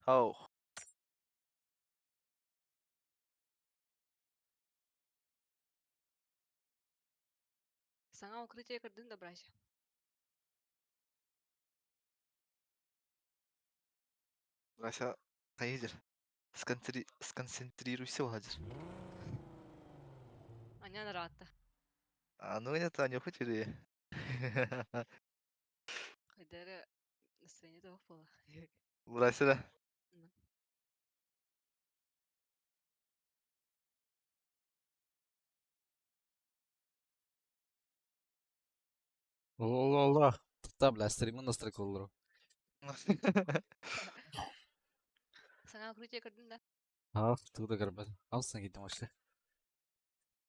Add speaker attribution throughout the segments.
Speaker 1: Ау.
Speaker 2: Саҥа укрытие көрдүҥ да, братья?
Speaker 1: Вася, хайыдыр? Сконцентрируйся, Владимир.
Speaker 2: Аня ыраатта.
Speaker 1: А ну это не хоть или...
Speaker 2: Хайдары настроение тоох буола.
Speaker 1: Вася, да.
Speaker 3: Allah Allah. Та, бля, стримы настройкалар.
Speaker 2: Саҥа укрытие көрдүҥ да?
Speaker 3: А, туда горбат. Алсын киттим вообще.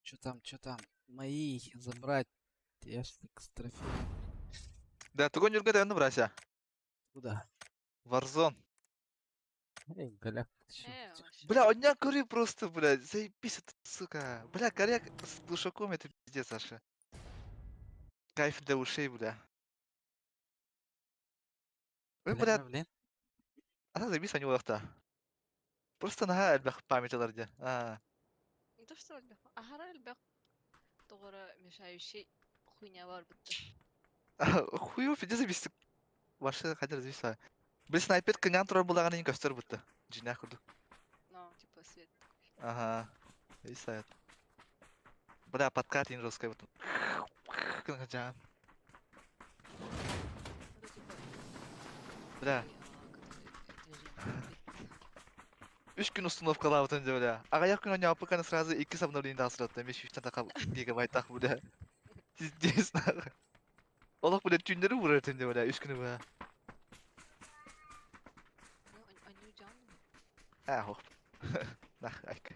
Speaker 3: Чё там, чё там? Мои забрать. Я ж трофей.
Speaker 1: Да, тугун юрга да Вася.
Speaker 3: Куда?
Speaker 1: Warzone.
Speaker 3: Эй, голяк.
Speaker 2: Э, вообще.
Speaker 1: Бля, он меня курю просто, блядь, заебись это, сука. Бля, коряк с глушаком это пиздец, Саша. Кайф для ушей, бля. Ой, бля,
Speaker 3: Блин.
Speaker 1: ана заебись они улахта. Просто нага элбэх память алар А.
Speaker 2: Не то что элбэх. Ахара элбэх тоҕоро мешающий хуйня бар бутта.
Speaker 1: Хуёв, пиздец заебись. Ваша хотя зависает. Бля, снайпер кыҥаан турар буолаҕын иһин көстөр будто. Дьиҥнээх курдук.
Speaker 2: Ну, типа свет такой.
Speaker 1: Ага. Зависает. Бля, подкат ең жесткий вот. Гынан
Speaker 2: Это типа
Speaker 1: Бля,
Speaker 2: хуя, который движение бит.
Speaker 1: Үс күн установкалаабытын дьэ, бля. Аҕыйах күн оонньооппукканы сразу иккис обновление тахсыраттан 500 таха гигабайтах, бля. Пиздец, нахуй. Олох, бля, түүннэри уурар этим дьэ, бля, үс күнү бля.
Speaker 2: Ну, они жан.
Speaker 1: А, хоп. Нах, айка.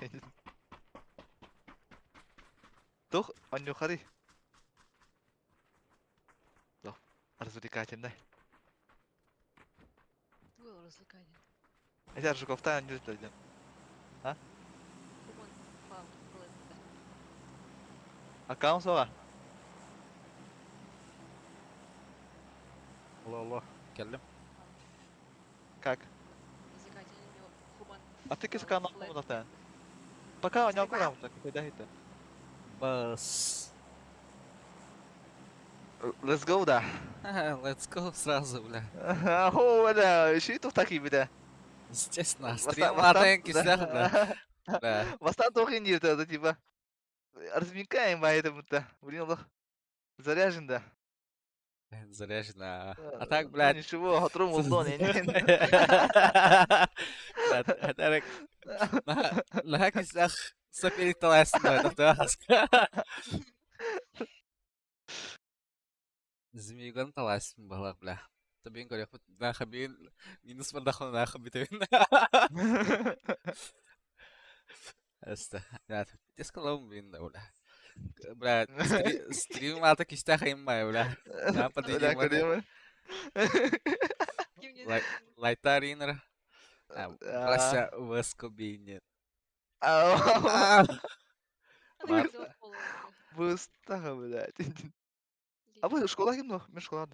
Speaker 1: Туох, оонньуоххарый? Туох, развлекательный.
Speaker 2: Тугу развлекательный.
Speaker 1: Эти Аржуковтан оонньуур диэн. А?
Speaker 2: Хуман файл ылынна.
Speaker 1: Аккаунт суоҕа?
Speaker 3: Allah Allah. Келдим.
Speaker 1: Как?
Speaker 2: Развлекательный хуман
Speaker 1: А ты
Speaker 2: файл
Speaker 1: кис канал
Speaker 2: план.
Speaker 1: Пока оонньоокко хаамта, кайда иһиттэ.
Speaker 3: Бас.
Speaker 1: Let's go, да.
Speaker 3: Let's go сразу, бля.
Speaker 1: О, бля, еще и тут такие, бля.
Speaker 3: Естественно, стрим латен кисях, бля. Бля.
Speaker 1: Бастан тоқин диир это типа. Размекаем поэтому-то. Блин, олох. Заряжен, да.
Speaker 3: Заряжена. А так, блядь.
Speaker 1: Ничего, хатрум улдон,
Speaker 3: Блядь, наһаа кисэх соперник таласын Змеюган таласын балак, бля. Табин көрөхпүт нахабин минус бардахын нахабитебин. Эсте. Я сказал, блин, да, бля. Бля, стрим ата кистэх иммай, бля. На подведем. Лайтаринер. Вася Васкобинер.
Speaker 1: Быстаха, блядь. А вы школа ким Мен школа.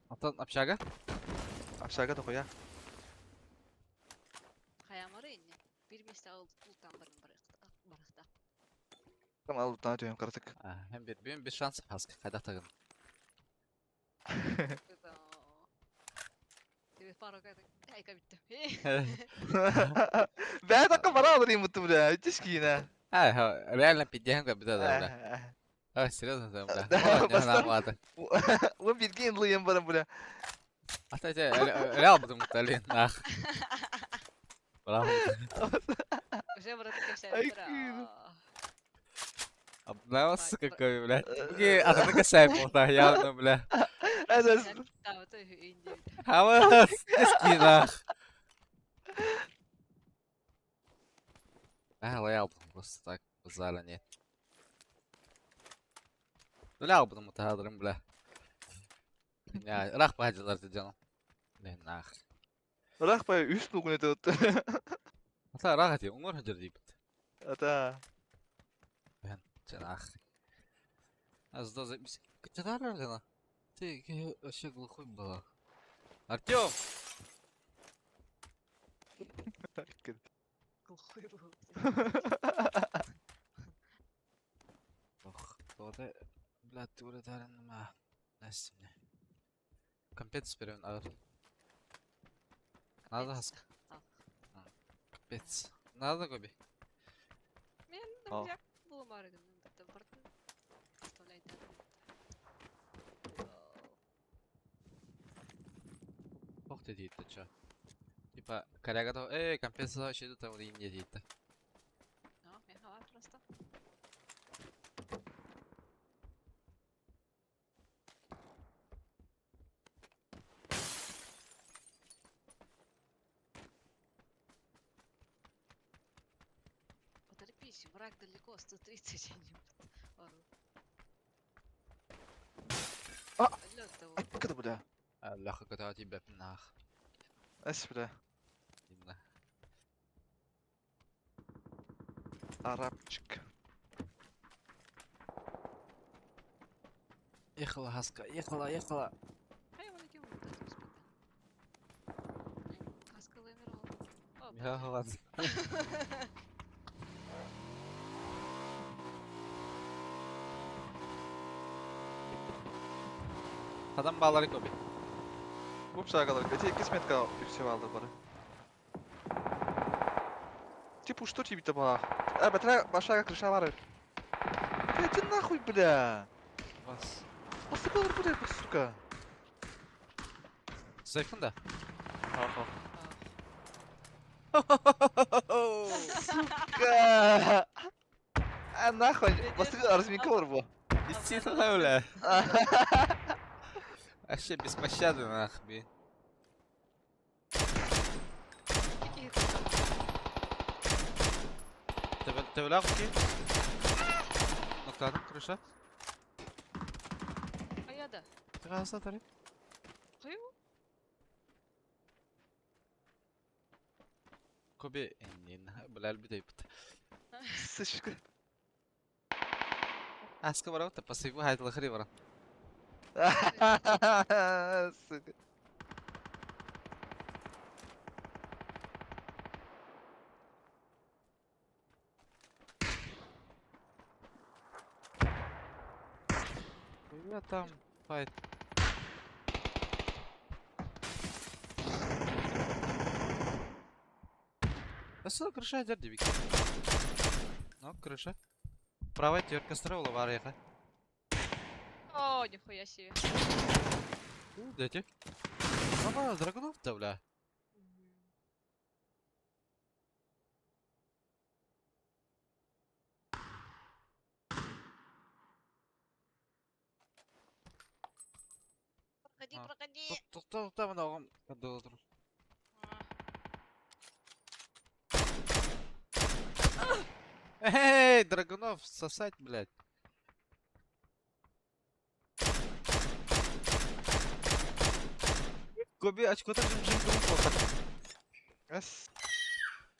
Speaker 3: Антон, общага?
Speaker 1: Общага дохуя.
Speaker 2: Хаямары инне. Бир месте ултан барын барахта.
Speaker 1: Там алутан түйем каратык.
Speaker 3: Hem bir bir bir шанс хаска кайда тагын.
Speaker 2: Тебе пару айка битте.
Speaker 1: Бә такка бара алыр им бля. Тишкина.
Speaker 3: А, реально пиздец как беда, бля. А, серьезно, да, бля.
Speaker 1: Бастан. Он битген лыем барам, бля.
Speaker 3: А кстати, реал будем талин, нах. Браво.
Speaker 2: Уже брат
Speaker 3: Обнался какой, бля. А ты касай да, явно, бля. Хавас, нах. А, лоял просто так, базара нет. Бля, буду мутадрым, бля. Я рах пахадилар ты делал. Блин, нах.
Speaker 1: Рах па үс нугун это вот.
Speaker 3: Ата рах ти, уңор хаджар дейбит.
Speaker 1: Ата.
Speaker 3: Бен, нах. Аз да запись. Качатар ли Ты вообще глухой была. Артем!
Speaker 1: Эбиккин.
Speaker 2: Глухой был.
Speaker 3: Ох, тоҕо бля, тугу Настя. Компец берем, алыр. Надо
Speaker 2: Капец.
Speaker 3: хаска. Капец. Надо Гоби.
Speaker 2: Мен
Speaker 1: Ал.
Speaker 2: друзья булумары гынным бітті бұрдын. Оставляйте.
Speaker 3: Ох ты дейді чё. Типа, коряга то, эй, компец вообще там не дейді.
Speaker 2: Ну, мен хабар просто. Поторопись, враг далеко, 130, а не ору.
Speaker 1: А!
Speaker 2: Алло, того.
Speaker 1: Айккада бля.
Speaker 3: Аллаха катати бэпнах.
Speaker 1: Эс бля.
Speaker 3: Именно.
Speaker 1: Арабчик.
Speaker 3: Ехала, Хаска, ехала, ехала.
Speaker 2: А я вон таким вот этим спита. Каска лэмер О,
Speaker 3: Я ладно. Адам балары Гоби.
Speaker 1: Bu şarkılar kötü kısmet kal yüksek aldı bari. Типа что тебе-то была? А, бля, большая крыша вары. Бля, иди нахуй, бля.
Speaker 3: Бас.
Speaker 1: Басты бля, сука.
Speaker 3: Зайфын да.
Speaker 1: Ага. Сука! А нахуй, басты разминка бар бу.
Speaker 3: Действительно, бля. Вообще беспощадно, нахуй. Ты окей? Нокладым, крыша.
Speaker 2: А я да.
Speaker 3: Раз, три.
Speaker 2: Кую?
Speaker 3: Коби, бля, бит.
Speaker 1: Сычка.
Speaker 3: Аска барау, та пасиву хайт лахри барау.
Speaker 1: Сука.
Speaker 3: Я там файт. Да что крыша идет, дебик. Ну, крыша. Правая терка строила вареха.
Speaker 2: О, нихуя себе.
Speaker 3: Дети. Мама, драгунов-то, бля.
Speaker 2: Проходи,
Speaker 3: А.
Speaker 2: проходи.
Speaker 3: Тут там много. Эй, Драгунов, сосать, блядь. Гоби, очко так жим жим
Speaker 1: Эс.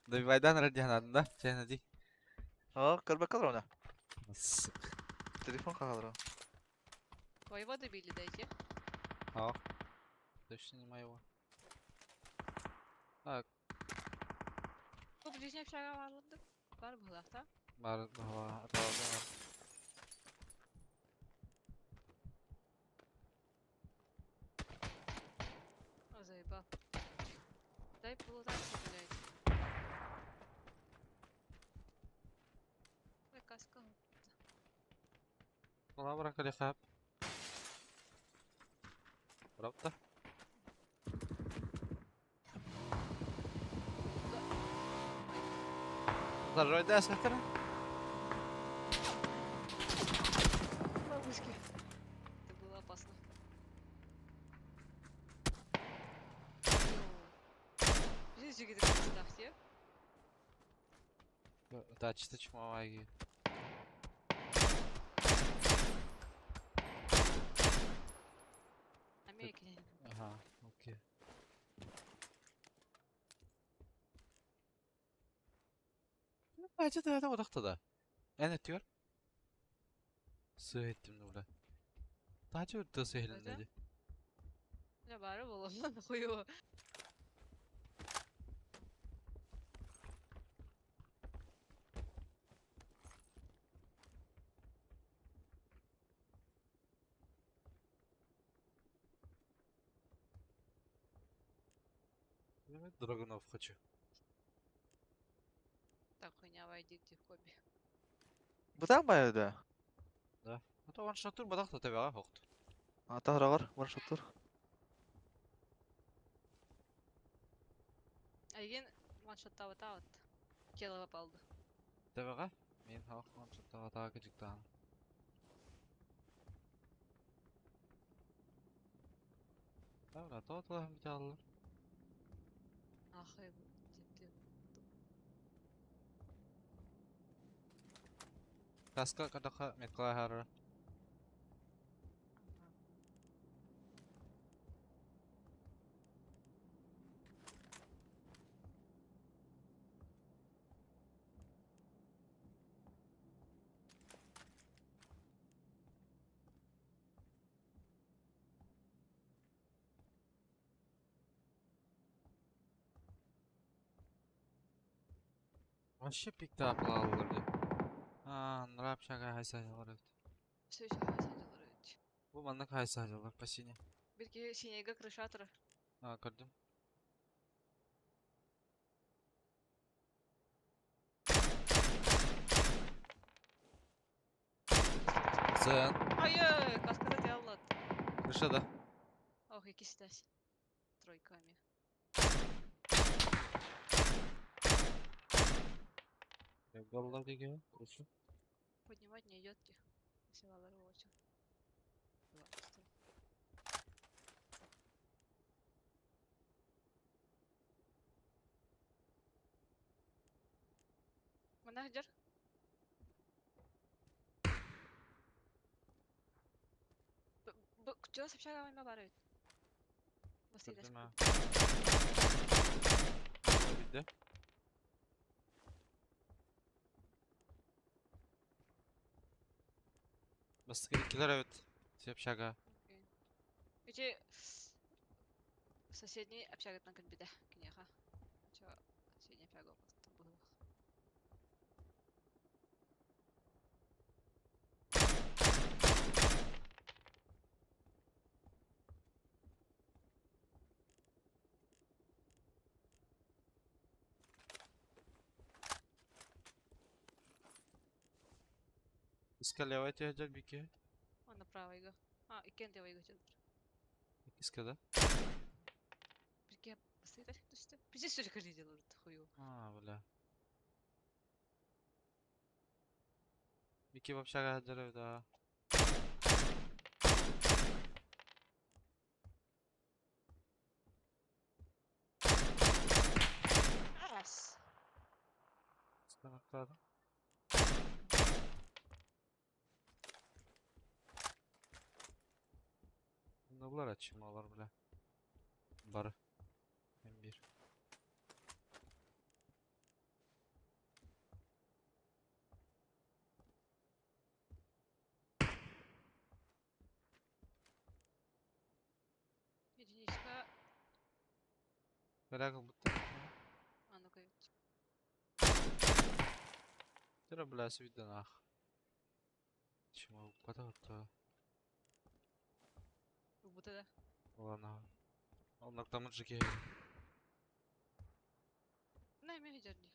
Speaker 3: Добивайдан ради да? Чайна ди.
Speaker 1: А, көрбөк калыр оны.
Speaker 3: Сука.
Speaker 1: Телефон калыр.
Speaker 2: Твоего добили, дайте.
Speaker 3: А. Точно не моего. Так,
Speaker 2: Бу ближний общага барлыды. Бар булакта.
Speaker 3: бар, бар, бар.
Speaker 2: О, заебал. Дай полутаться, блядь. Ой, каска.
Speaker 3: Лабра калихап. Правда? Здорово, да, сестра?
Speaker 2: Бабушки. Это было опасно. Здесь
Speaker 3: Да, чисто чмоваги.
Speaker 2: Америка.
Speaker 3: Ага, окей. А, что это вот тогда? Это тюр? Сыттым, ну, бля. Та чё ты сыхлен
Speaker 2: Я бары болом, хуево.
Speaker 3: Драгунов хочу.
Speaker 2: Так, хуйня, войди в хобби.
Speaker 1: Бытаан баайа да?
Speaker 3: Да. А то ваншоттур бадах да төбөҕө хохт.
Speaker 1: Атаҕар ваншоттур.
Speaker 2: Айгин ваншоттаабатаабыт. Тело попалды.
Speaker 3: Төбөҕө мин хох ваншоттаабатаа кыдьыктаан. Да, бля, то тулаһым биталлар.
Speaker 2: Ах,
Speaker 3: Таска кадаха меткала харара. Вообще пикта аплаллар ди. А, нрап шага хайса жалар.
Speaker 2: Все еще хайса жалар.
Speaker 3: Бу маннык хайса жалар по сине.
Speaker 2: Бирки синега крыша тура.
Speaker 3: А, көрдүм. Sen
Speaker 2: Ай, каскада делала.
Speaker 3: крышада.
Speaker 2: Ох, икки стась. Тройками.
Speaker 3: Голла деген крыша.
Speaker 2: Поднимать не идет. Все очень. Менеджер. Чё с общагами барыт?
Speaker 3: Көрдүм ha. Bildi. Bastık ikiler evet. Общага.
Speaker 2: Эти соседний общагатан кэлбитэ киниэхэ. Чё соседний общага быһылах.
Speaker 3: Иска левая тиһэдьэр бики.
Speaker 2: Он направо иго. А, иккен левая иго дьылдыр.
Speaker 3: Иска да?
Speaker 2: Бирге быстрее түсті. Пиздец сүрі кірді делают хую.
Speaker 3: А, бля. Бики в общага хаджар да.
Speaker 2: Ас.
Speaker 3: Станаклады. Булар ачымалар бля. Бары. М1.
Speaker 2: Единичка.
Speaker 3: Бля, как будто.
Speaker 2: А, ну-ка.
Speaker 3: Тера бля свида нах. Чему упада
Speaker 2: Будто да.
Speaker 3: Ладно. Ол нактамын жеке.
Speaker 2: На, мен жерде.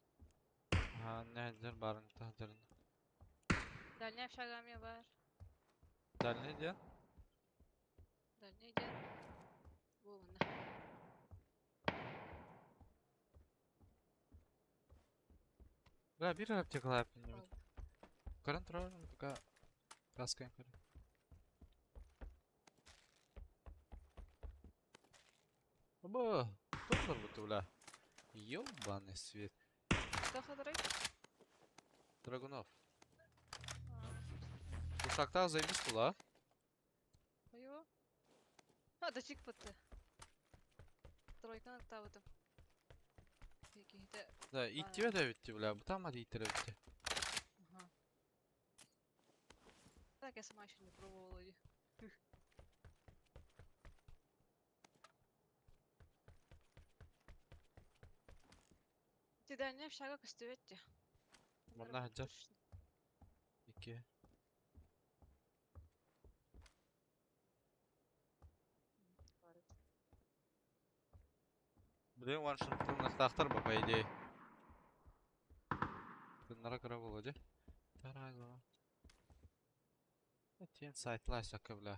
Speaker 3: Ага, не жер барын та жерин.
Speaker 2: Дальняя общага бар.
Speaker 3: Дальний де?
Speaker 2: Дальний ден. Бу мына.
Speaker 3: Бля, бир аптекалар аппин. Көрөн турарым тука каскайын көрө. Оба, тоқтар бұты, бля. Ёбаный свет.
Speaker 2: Кто ходорой?
Speaker 3: Драгунов. Ушакта заебись була.
Speaker 2: Его? А, да чик бытты. Тройканы табытым. Какие-то...
Speaker 3: Да, иттибе да битти, бля. Бутамады иттире битти.
Speaker 2: Ага. Так, я сама еще не пробовала. Ти дальняя общага көстүбэтти.
Speaker 3: Манна хаджар. Икки. Блин, ваншоттаахтар ба, по идее. Тыннара кыра буолуо дии. Этиэн сайтлаа сөккө бля.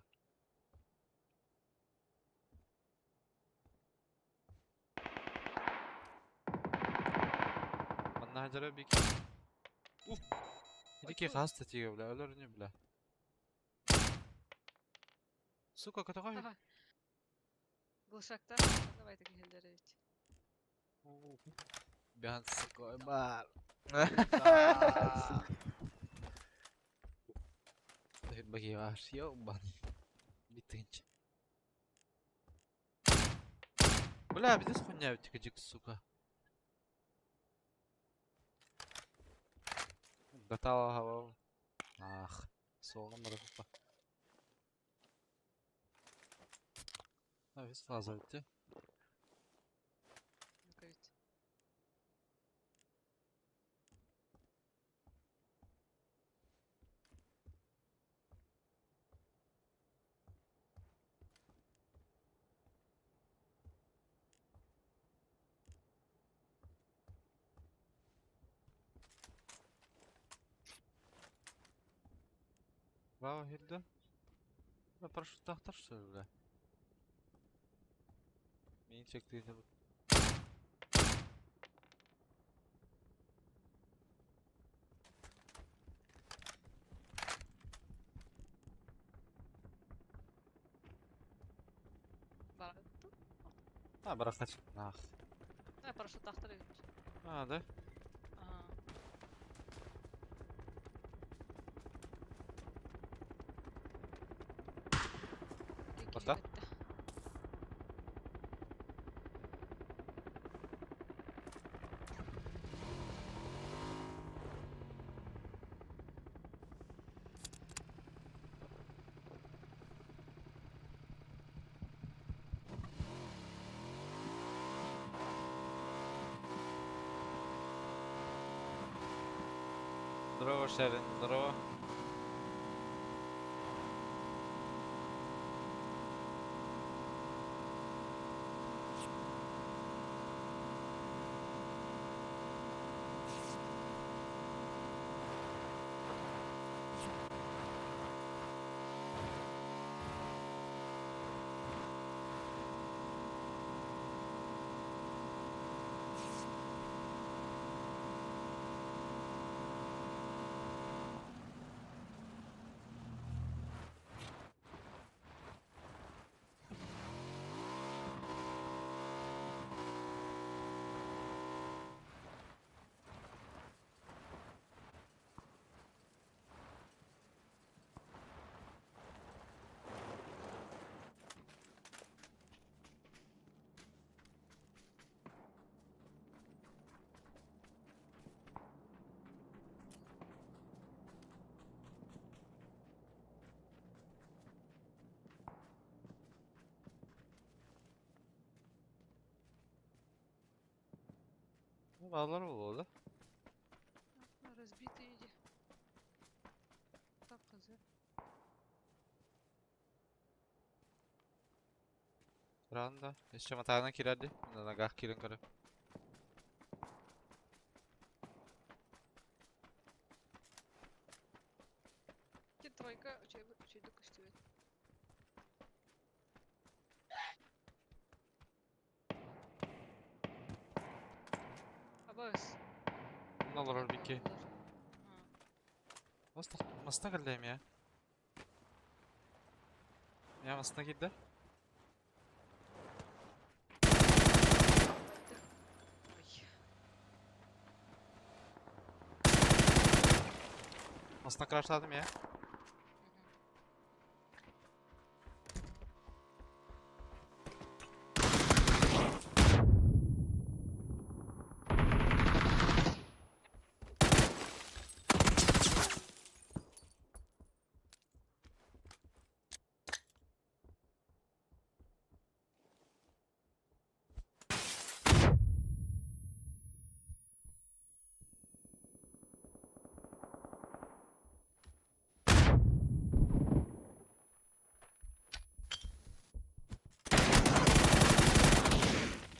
Speaker 3: Манна сылдьара бик. Уф! Ити хас да тигэ бля, өлөр ини бля. Сука, көтөҕө
Speaker 2: Ага. Глушактар давайте киһилдер эбит.
Speaker 3: Бян сыкой бар. Баки ёбан. Битынч. Бля, пиздец хуйня тикадик, сука. Готово. Ах, солом барахупа. А, весь фаза идти.
Speaker 2: Ну-ка ведь.
Speaker 3: Браво, Хильда. Да, парашюттаахтар что ли, бля? Миин чектиитэ
Speaker 2: Барахту?
Speaker 3: А, барахач. Нах.
Speaker 2: А, парашюттаахтар эбит.
Speaker 3: А, да?
Speaker 2: Ага.
Speaker 3: Барта? Здорово, Шерин, здорово. Баллар буолуо да?
Speaker 2: Разбитый иди. Так, хз.
Speaker 3: Ранда. Еще матаана киирэр На ногах киирэн көрө.
Speaker 2: Ки тройка, үчүйдүк көстүбэт. Абас.
Speaker 3: Олорор бики. Маста кэллэм я. Я маста киирдэ.
Speaker 2: Ой.
Speaker 3: Маста крашлатым я.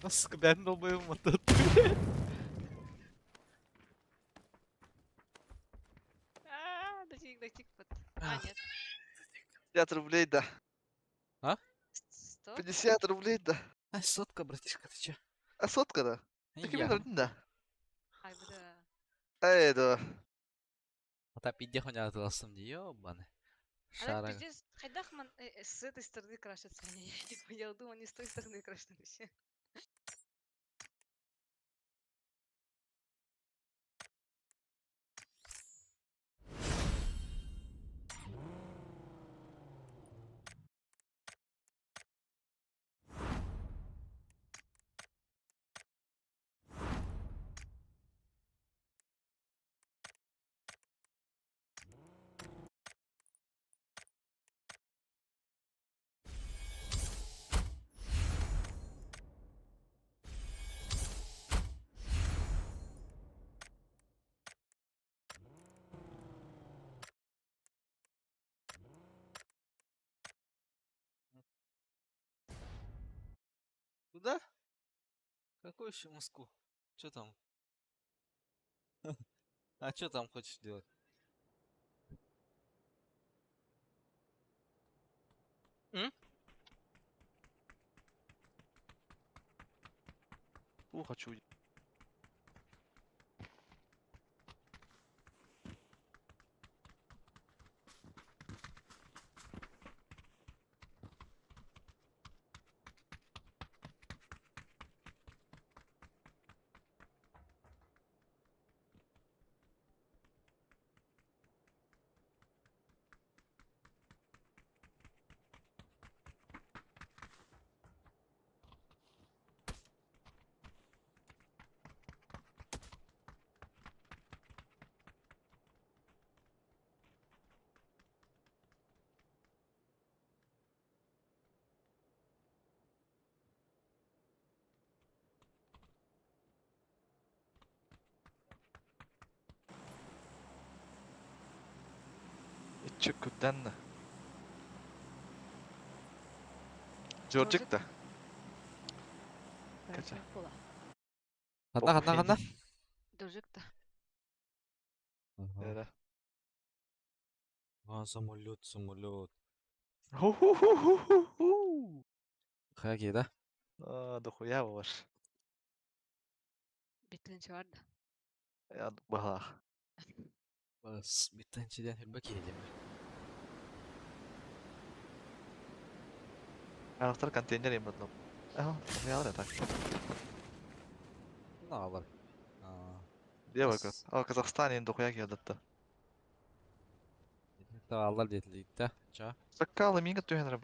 Speaker 3: Сука, бэйэтин долбоебун маттат.
Speaker 2: А, Датик, датик, вот. А, нет.
Speaker 1: 50 рублей, да.
Speaker 3: А?
Speaker 2: 100?
Speaker 1: 50 рублей, да.
Speaker 3: А, сотка, братишка, ты че?
Speaker 1: А сотка, да? Так
Speaker 3: Я.
Speaker 1: именно, да.
Speaker 2: Ай, бля.
Speaker 1: Эй, да.
Speaker 3: А пиздех у меня отдался мне, ёбаный.
Speaker 2: А так
Speaker 3: Шара.
Speaker 2: пиздец, хайдах ман с этой стороны крашится. Я не понял, думал, они с той стороны крашены все.
Speaker 3: Куда? Какую еще Москву? Че там? А что там хочешь делать? М?
Speaker 1: У, хочу. Че куда? Джорджик да. Кача.
Speaker 3: Ханна, ханна, ханна.
Speaker 2: Дожик да.
Speaker 3: Ага. А, самолет, самолет.
Speaker 1: Ху-ху-ху-ху-ху.
Speaker 3: Хаги, да?
Speaker 1: А, дохуя ваш.
Speaker 2: Битлинчи бар да.
Speaker 1: Я бахлах.
Speaker 3: Бас, биттен хилбе киһи
Speaker 1: Анахтар контейнер им одном. Ага, дохуя так.
Speaker 3: Наалар. Аа.
Speaker 1: Где вы? А, Казахстане дохуя киядатта.
Speaker 3: Таалар диэтилиитта. Ча.
Speaker 1: Саккалы минга түһэнэр.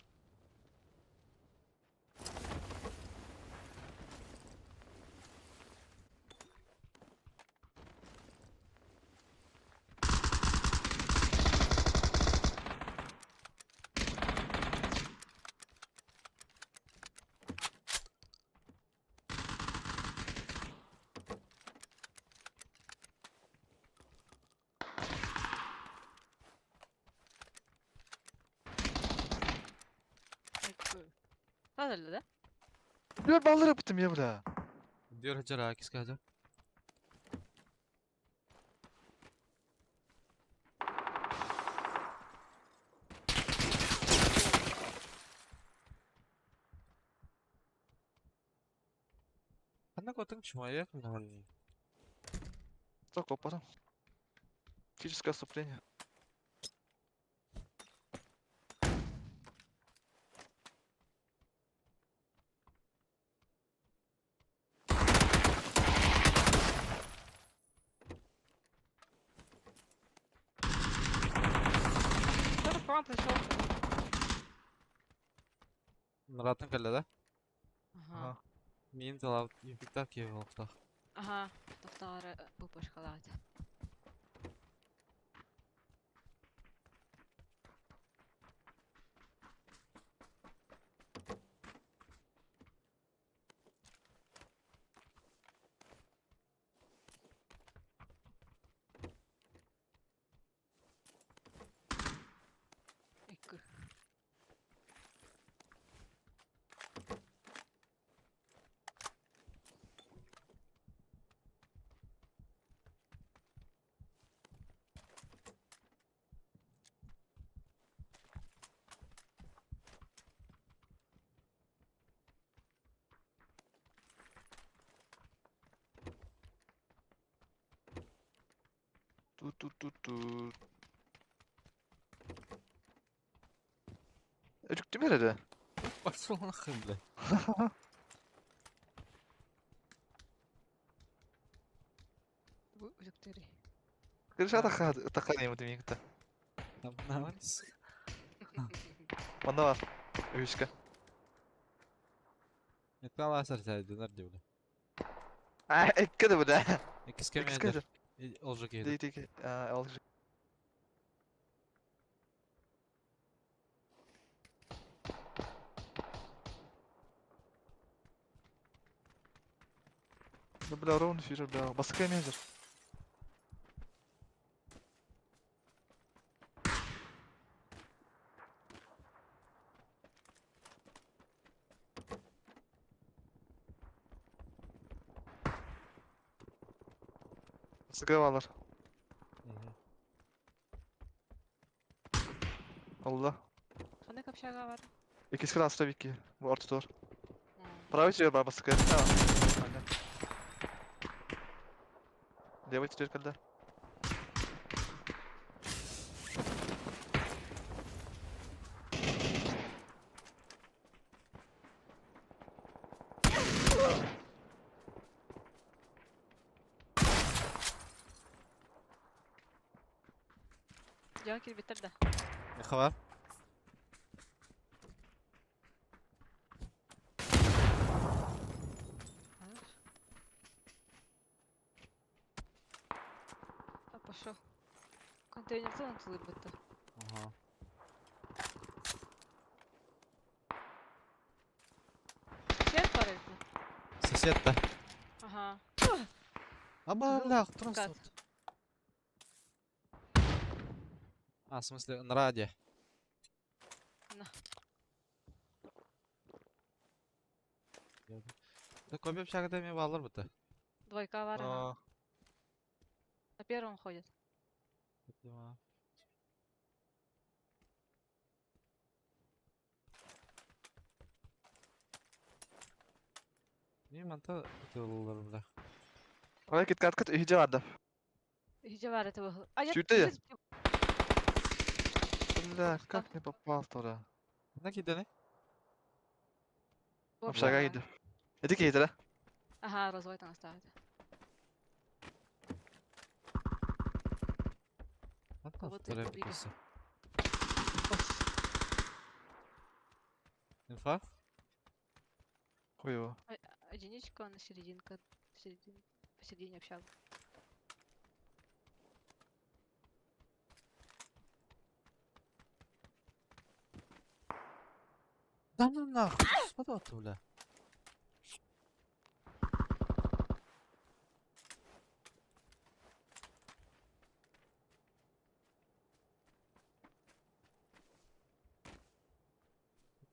Speaker 2: Хадалла да?
Speaker 1: Бля, баллары бутым я, бля.
Speaker 3: Диор хажар аа, киска хажар. Ханна котың чумая кымнан.
Speaker 1: Так, опа. Физическое отступление.
Speaker 2: Кто-то к вам пришел.
Speaker 3: Наратын кэллэ да?
Speaker 2: Ага.
Speaker 3: Мин талап юпикта киев олохтах.
Speaker 2: Ага. Тоқтары бупашкалаат. Икки.
Speaker 1: Ту-ту-ту-ту. Өрүктүм эрэ.
Speaker 3: Пошел нахуй, блядь.
Speaker 2: Бу үлүктери.
Speaker 1: Кырыша тахха нему димикта.
Speaker 3: Обновались.
Speaker 1: Манна бар. Үһүскэ.
Speaker 3: Это лазер динар бля.
Speaker 1: А, экке да бля.
Speaker 3: Иккискэ
Speaker 1: Иккискэ
Speaker 3: мээдер. Олжо киһи.
Speaker 1: Ди ди. А, ол же. Да бля, ровно фижер, бля. Баскай мезер. Баскай алар. Allah.
Speaker 2: Ханна капшага бар.
Speaker 1: İkisi de tabii ki. Bu orta doğru. Правый тебе бар баскай. Tamam. Aynen. Левый теперь когда?
Speaker 2: Дьон кирбиттер да.
Speaker 3: Не хабар?
Speaker 2: А пошел. Контейнертен тулырбытты.
Speaker 3: Ага.
Speaker 2: Сосед бар эти.
Speaker 3: Сосед да.
Speaker 2: Ага.
Speaker 3: Аба,
Speaker 2: Кызыл
Speaker 3: бля, кто
Speaker 2: газ.
Speaker 3: А, в смысле, на раде.
Speaker 2: На.
Speaker 3: Да копия общага ми баллар быта.
Speaker 2: Двойка бар, ага.
Speaker 1: А,
Speaker 2: На первом ходит.
Speaker 3: Не манта тыллар бля.
Speaker 1: Ой, кит кат кат үйде барды.
Speaker 2: Үйде бар это был. А я
Speaker 1: Сюда я.
Speaker 2: здесь-
Speaker 1: Бля, как не попал туда?
Speaker 3: На киданы?
Speaker 2: Вот,
Speaker 1: Общага
Speaker 2: ага.
Speaker 1: иди. Иди кейді, да?
Speaker 2: Ага, розовый там оставит. Вот и убили.
Speaker 3: Инфа?
Speaker 1: Хуево.
Speaker 2: Единичка на серединка. Середин... Посередине общага.
Speaker 3: Да ну нахуй, спадот, бля.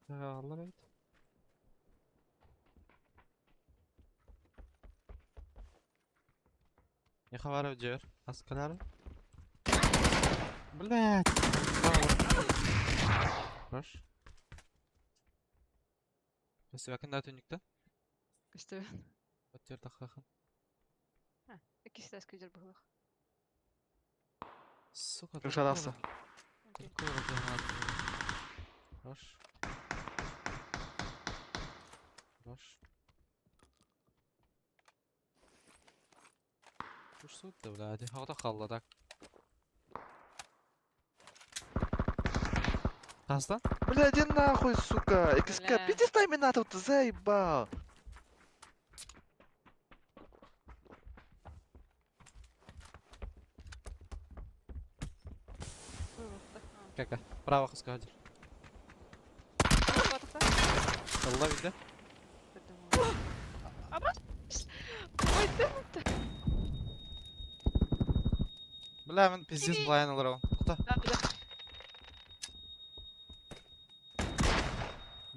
Speaker 3: Аллар эбит. Не хабар жер. Аскалары. Блять. Хорош. Спасибо, кында түнүктө.
Speaker 2: Көстөбүн.
Speaker 3: Өтөр тахахан.
Speaker 2: Иккис көйдер быһылах.
Speaker 3: Сука.
Speaker 1: Крышаласы.
Speaker 2: Окей.
Speaker 3: Хорош. Хорош. Уж да, блядь. Хата қалды так. Қастан?
Speaker 1: Бля, иди нахуй, сука. ХК,
Speaker 2: Бля.
Speaker 1: пиздец таймина тут, заебал.
Speaker 3: Кака? Право қысқа хаджыр. Алла виде. Бля, мен пиздец былайын алыр ау. Тоқта.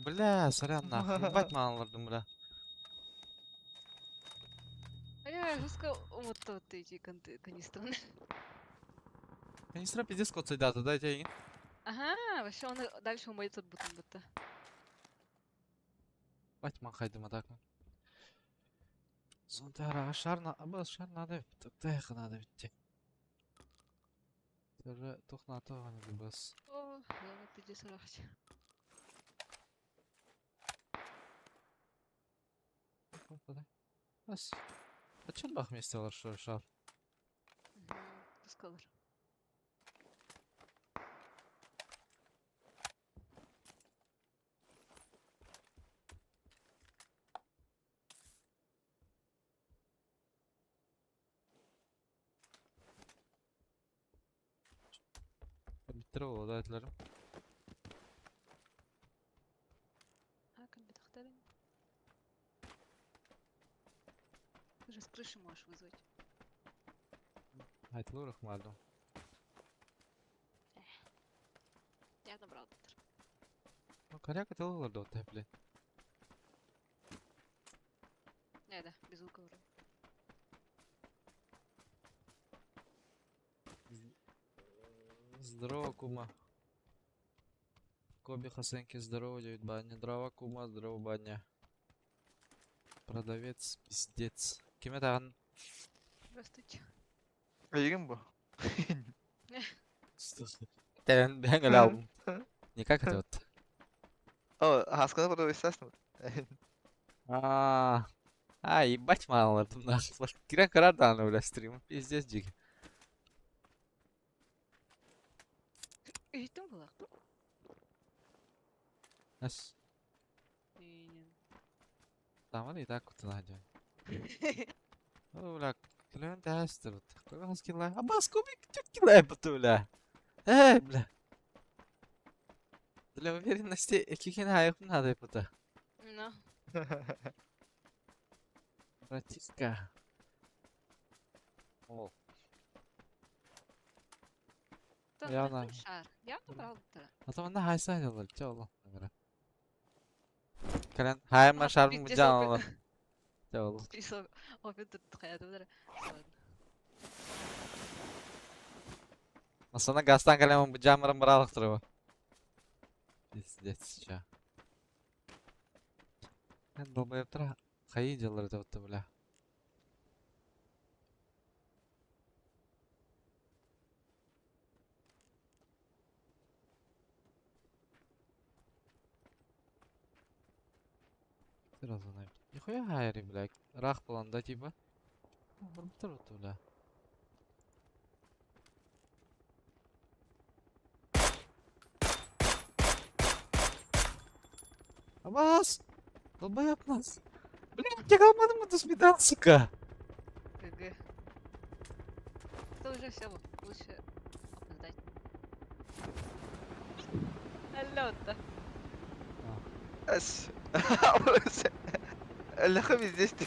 Speaker 3: Бля, сорян нахуй. Ебать маған алырдым, бля.
Speaker 2: Я жестко вот вот эти канистры.
Speaker 3: Канистра пиздец кот сайдаты, да, тегин?
Speaker 2: Ага, вообще он дальше умоет тут будто будто.
Speaker 3: Бать маған қайдым атак. Зонтара шарна, аба шар надо, тэх надо битти. Тоже туох наата бас.
Speaker 2: О, ладно, пиздец, рахать.
Speaker 3: Бас. Зачем бах вместе шар?
Speaker 2: Тускалар.
Speaker 3: Bitti o da etlerim.
Speaker 2: А, как бы Ты же с крыши можешь вызвать.
Speaker 3: Айтылыр ыкмадым.
Speaker 2: Я набрал доктор.
Speaker 3: Ну, коряк это олар да блин.
Speaker 2: Не, да, без звука вроде.
Speaker 3: Здорово, кума. Коби Хасенки, здорово, девять баня. Здорово, кума, здорово, баня. Продавец, пиздец. Киме тагын?
Speaker 2: Здравствуйте.
Speaker 1: Эйигин бу.
Speaker 3: Тэн бэҥ албум. Никак это вот.
Speaker 1: О, хасканы продавец естественно.
Speaker 3: А, а, ебать мало, нахуй. Кирен карадан, бля, стрим. Пиздец, дик.
Speaker 2: Иһиттим была.
Speaker 3: Ас, там и так вот надо. О, бля, клиент тестер. Какой он скилла? А бас кубик килла бля. Эй, бля. Для уверенности, кихин хайп надо это.
Speaker 2: Ну,
Speaker 3: Братишка. О,
Speaker 2: там
Speaker 3: Я
Speaker 2: там
Speaker 3: на-
Speaker 2: шар. Я набрал доктора.
Speaker 3: А то она хайса делал, чё ол. Кален хайма
Speaker 2: А,
Speaker 3: шарм
Speaker 2: пиздец,
Speaker 3: жан Чё ол.
Speaker 2: Опять тут Ладно.
Speaker 3: Масана гастан калем жамырым биралык туруп. Пиздец, чё. Мен долбоеб тура. Хайы делар деп бля. Сразу на. Нихуя хайри, бля. Рах план, да, типа? Барбатыр бля. Абас! Долбоеб нас! Блин, я алмадым эту сметану, сука!
Speaker 2: ГГ. Это уже все, лучше опоздать. Алло-то.
Speaker 1: Эс. Леха пиздец ты.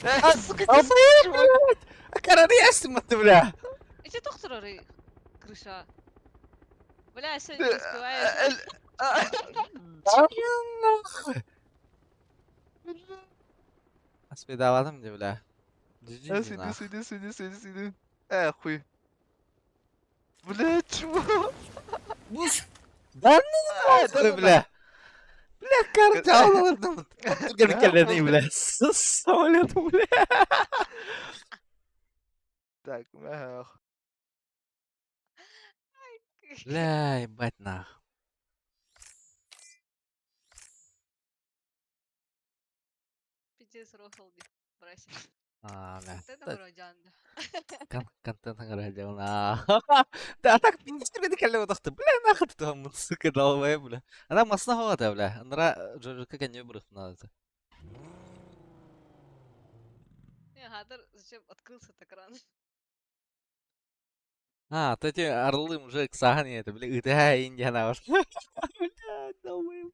Speaker 3: А,
Speaker 1: Сука,
Speaker 3: Долбоеб, блядь! А карари ты, бля!
Speaker 2: Эти докторы крыша. Бля, сегодня не успеваешь.
Speaker 3: Да нахуй! Аспидавадым де, бля. GG
Speaker 1: Сиди,
Speaker 3: нахуй.
Speaker 1: сиди, сиди, сиди, сиди. Э, хуй. Бля, чего?
Speaker 3: Бус! Да ну нахуй, бля! Бля, карта алырдым. Турган бля. С самолетом, бля.
Speaker 1: Так, мэх.
Speaker 3: Бля, ебать нах.
Speaker 2: Пиздец, рохал, брась.
Speaker 3: А, бля.
Speaker 2: Вот это
Speaker 3: Да,
Speaker 2: вроде анда.
Speaker 3: Контент говорил, на. Да, так пиздец тебе кале вот бля, нахуй ты там, сука, долбоеб, бля. Она масноватая, бля. Она как не выбрых надо.
Speaker 2: Не, Гадар, зачем открылся так рано?
Speaker 3: А, то эти орлы уже к сагане, это, бля, да, Индиана. Бля, долбоеб.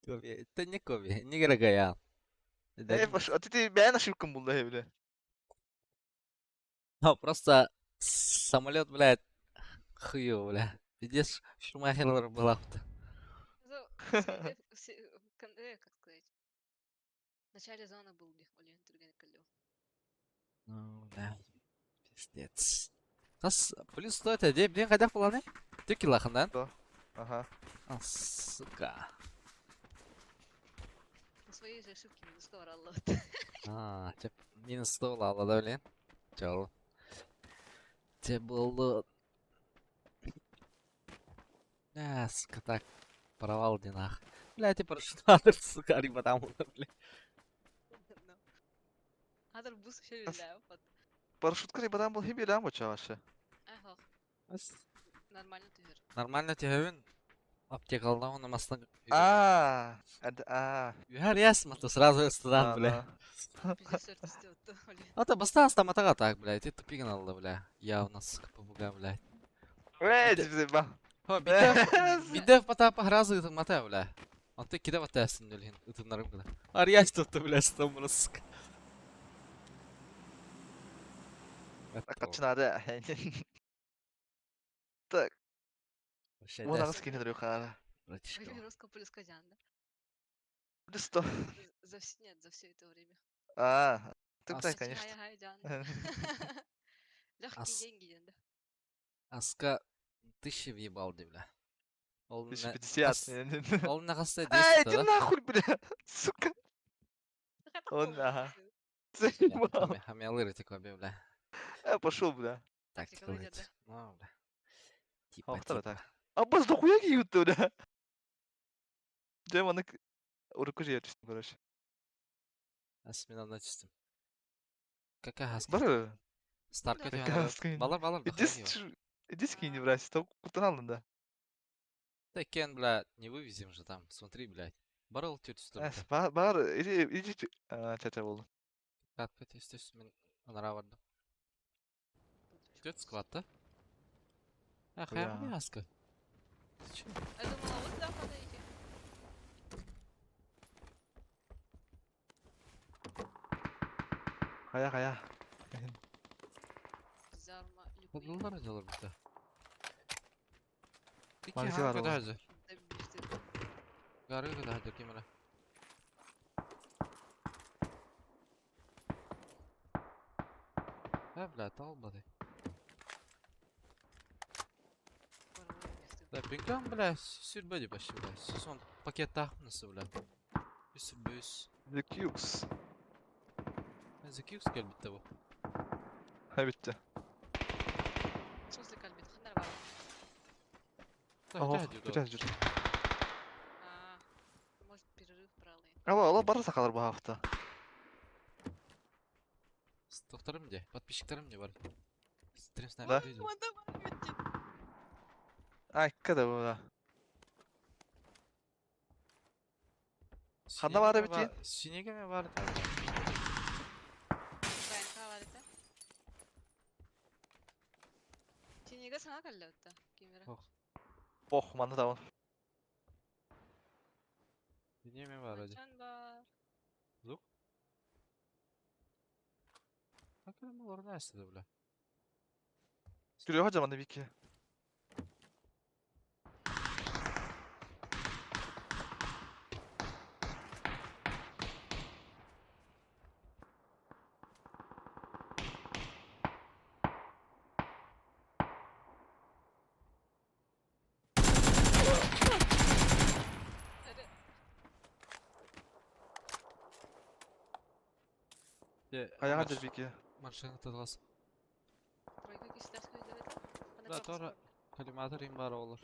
Speaker 3: Коби, это не Коби, не Грагаян.
Speaker 1: Э, пошел. А ты бля ошибкам был, да, бля.
Speaker 3: Ну, просто самолет, блядь, хую, бля. Пиздец, Шумахер была.
Speaker 2: Ну, как сказать? В начале зоны был, блин, Турген Калё.
Speaker 3: Ну, да. Пиздец. Нас плюс 100 это где, блин, хотя планы? Ты килахан, да?
Speaker 1: Да. Ага.
Speaker 3: А, сука.
Speaker 2: На своей же ошибки минус 100
Speaker 3: А, тип, минус 100 лала, да, блин? Чел. Те было. А, сука, так. Провал динах. Бля, ты парашютатор, сука, потому, бля.
Speaker 2: هذا البوس شو اللي فض.
Speaker 1: Парашютка рибадан был хиби лям боча вообще.
Speaker 2: Ах, нормально түһэр.
Speaker 3: Нормально түһэбин. Аптекална оны масна.
Speaker 1: А, это а.
Speaker 3: Юхар ясма, то сразу студан, бля.
Speaker 2: Пиздец өртүстү отту, блин.
Speaker 3: А то бастан стаматага так, бля, ты тупиган алды, бля. Явно, сука, попугай, бля.
Speaker 1: Эй, тебе ба.
Speaker 3: Хо, бидев, бидев потапа гразы мата, бля. Он ты кида ватасын нөлхин, ытыннарым гына. Арьясь тут, бля, стомра, сука.
Speaker 1: Качнады. Так,
Speaker 3: Вообще,
Speaker 1: вон ағыз кине дрюхара.
Speaker 3: братишка.
Speaker 2: Русского плюс казян, да?
Speaker 1: Плюс 100.
Speaker 2: За все, нет, за все это время.
Speaker 1: А, ты
Speaker 3: А,
Speaker 1: так,
Speaker 3: с-
Speaker 1: конечно.
Speaker 2: Легкие
Speaker 3: Ас-
Speaker 2: деньги, да.
Speaker 3: Аска тысячи въебал, бля. Ол на-
Speaker 1: 1050.
Speaker 3: Ол нағасы
Speaker 1: Эй,
Speaker 3: 10
Speaker 1: иди
Speaker 3: да?
Speaker 1: нахуй, бля. Сука. Он, ага. Заебал.
Speaker 3: Хамялыры такой, бля.
Speaker 1: Я пошел, бля.
Speaker 3: Тактика
Speaker 2: Тактика
Speaker 3: выйдет. Ну, бля. Типа,
Speaker 1: А, второй
Speaker 3: типа.
Speaker 1: так. А бас дохуя киют, бля. Дем, аны урукку же түстүм, короче.
Speaker 3: Асмина начистим. Какая хаска?
Speaker 1: Бар.
Speaker 3: Старка
Speaker 2: Какая
Speaker 3: түйән.
Speaker 1: хаска?
Speaker 3: Балар, балар.
Speaker 1: Иди, иди скинь, брать. Там кутан алдым да.
Speaker 3: Да, Кен, бля, не вывезем же там. Смотри, блядь. Барыл түйт
Speaker 1: Эс, бар, иди, иди, чача болду.
Speaker 3: Катпет үстүс мен анара бардым. Түйт склад, да? А,
Speaker 1: Бля.
Speaker 3: хайры хаска. Ты чё?
Speaker 2: Я думала, вот сюда надо идти.
Speaker 1: Хая, хая.
Speaker 2: Зарма люкуй.
Speaker 3: Подылдар делар бит. Тики
Speaker 1: Магазин
Speaker 3: ханга
Speaker 1: бар
Speaker 3: да
Speaker 2: Да, бежит.
Speaker 3: Гары да хәзер кемера. Ә, бля, талбады. Да, пинкам, бля, сүрбәди башы, бля. Сон пакет тахмысы, бля. Сүрбөс.
Speaker 1: The Cukes.
Speaker 3: The Cukes кел битте бу.
Speaker 1: Ha bitti.
Speaker 2: В смысле кальбит? Хандар бар.
Speaker 3: Да,
Speaker 1: Ого,
Speaker 3: хәдер
Speaker 1: бүтән жүр.
Speaker 2: А, может, перерыв брал.
Speaker 1: Ала, ала бары сақалар bu hafta.
Speaker 3: Тохтарым де, подписчиктарым де бар. Стрим
Speaker 1: Да.
Speaker 3: снайпер.
Speaker 1: Ay, kada bu da. Ханна бары бит?
Speaker 3: Синеге бар.
Speaker 2: ВНК бар это. Тинеге саңа калла өттө. Кемера.
Speaker 3: Ох.
Speaker 1: Ох, манна да.
Speaker 3: Синеге бар ади.
Speaker 2: Манчан бар.
Speaker 3: Как это было нәрсе бля.
Speaker 1: Görüyor hocam anne bir iki.
Speaker 2: Эре.
Speaker 1: Хая hocam bir iki.
Speaker 3: Машина тадгас.
Speaker 2: Тройка кистер көйдө это.
Speaker 3: Да, тора. Коллиматор им бар олар.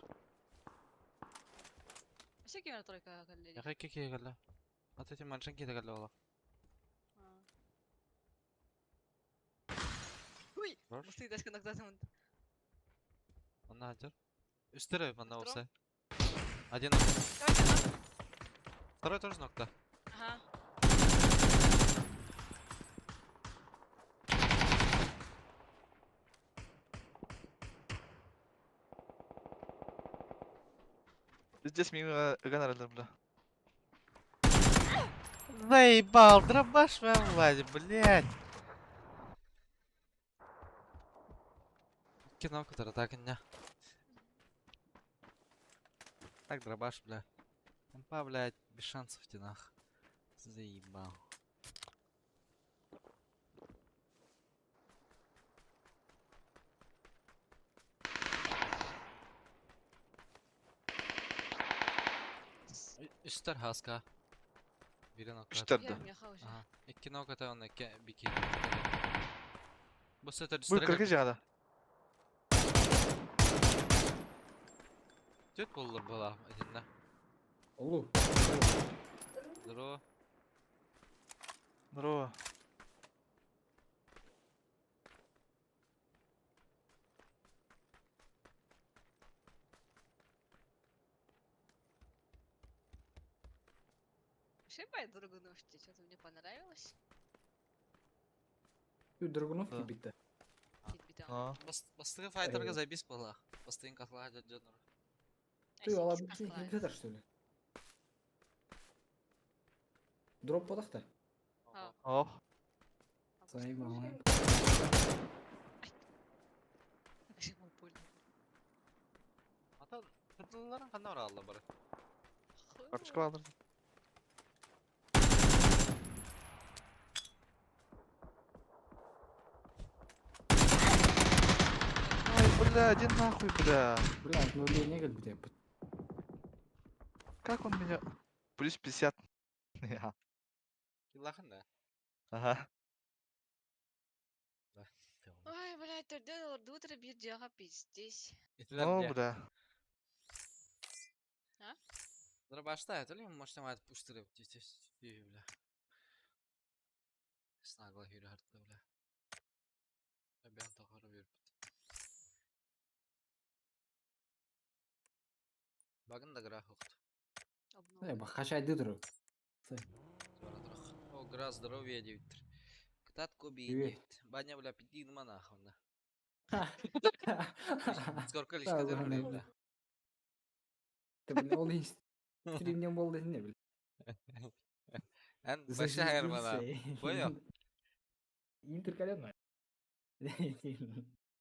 Speaker 2: Вообще кемера тройка калла.
Speaker 3: Яхай кеке галла. Ата ти маншан кете галла ола.
Speaker 2: Уй!
Speaker 3: Бар.
Speaker 2: Мусты дашка нактатымын.
Speaker 3: Онна хажар. Үстере манна
Speaker 2: Второй?
Speaker 3: olsa. Один.
Speaker 2: Давайте,
Speaker 3: Второй тоже нокта.
Speaker 2: Ага.
Speaker 1: Здесь мимо ыган бля.
Speaker 3: Заебал, дробаш вам, Влади, блядь. Кино, который так не. Так, дробаш, бля. МП, блядь, без шансов в тенах. Заебал. Үстер хаска. Бири нокта.
Speaker 1: Үстер.
Speaker 2: Я меха уже.
Speaker 3: Ага. Икки нокта он икки бики. Бу сөтөр
Speaker 1: Bu
Speaker 3: үстер.
Speaker 1: kırkı jada.
Speaker 3: Түт буоллар буолаа итиннэ.
Speaker 4: Олу.
Speaker 3: Здорово.
Speaker 1: Здорово.
Speaker 2: Вообще, бай, Драгуновки, что-то мне понравилось.
Speaker 4: Ты Драгунов
Speaker 1: Да.
Speaker 4: кибитте.
Speaker 2: Кит
Speaker 1: А.
Speaker 3: Бастыгы файтерга забис была. Бастыгын катлаға жадныр.
Speaker 4: Ты алабы кибитте что ли? Дроп подахта.
Speaker 1: Ох.
Speaker 4: Сайма.
Speaker 3: Ата кытылларын қандай ора алла бары?
Speaker 1: Карточка алыр. Ай, бля, иди нахуй, бля.
Speaker 4: Бля, ну не где.
Speaker 1: Как он меня... Плюс 50.
Speaker 3: Киллахын да.
Speaker 1: Ага.
Speaker 2: Ой, блядь, төрдөн ордутра бир жаға пиздец.
Speaker 1: Ну, бля.
Speaker 3: Башта, это ли может мать пуштырып, бля. Снагла хүрі хартта, бля. Бян тохары беріп. Багын да гра хоқты.
Speaker 4: Э, бахашайды дұру.
Speaker 3: О, гра здоровья девиттер. Кытат коби
Speaker 4: Привет.
Speaker 3: девит. Баня, бля, пяти монаховна. Сколько лишь
Speaker 4: Да,
Speaker 3: кадр,
Speaker 4: ладно,
Speaker 3: бля.
Speaker 4: Ты, бля, ол стримнен болды не бля.
Speaker 3: Эн баша хайр бана. Понял?
Speaker 4: Интер колено.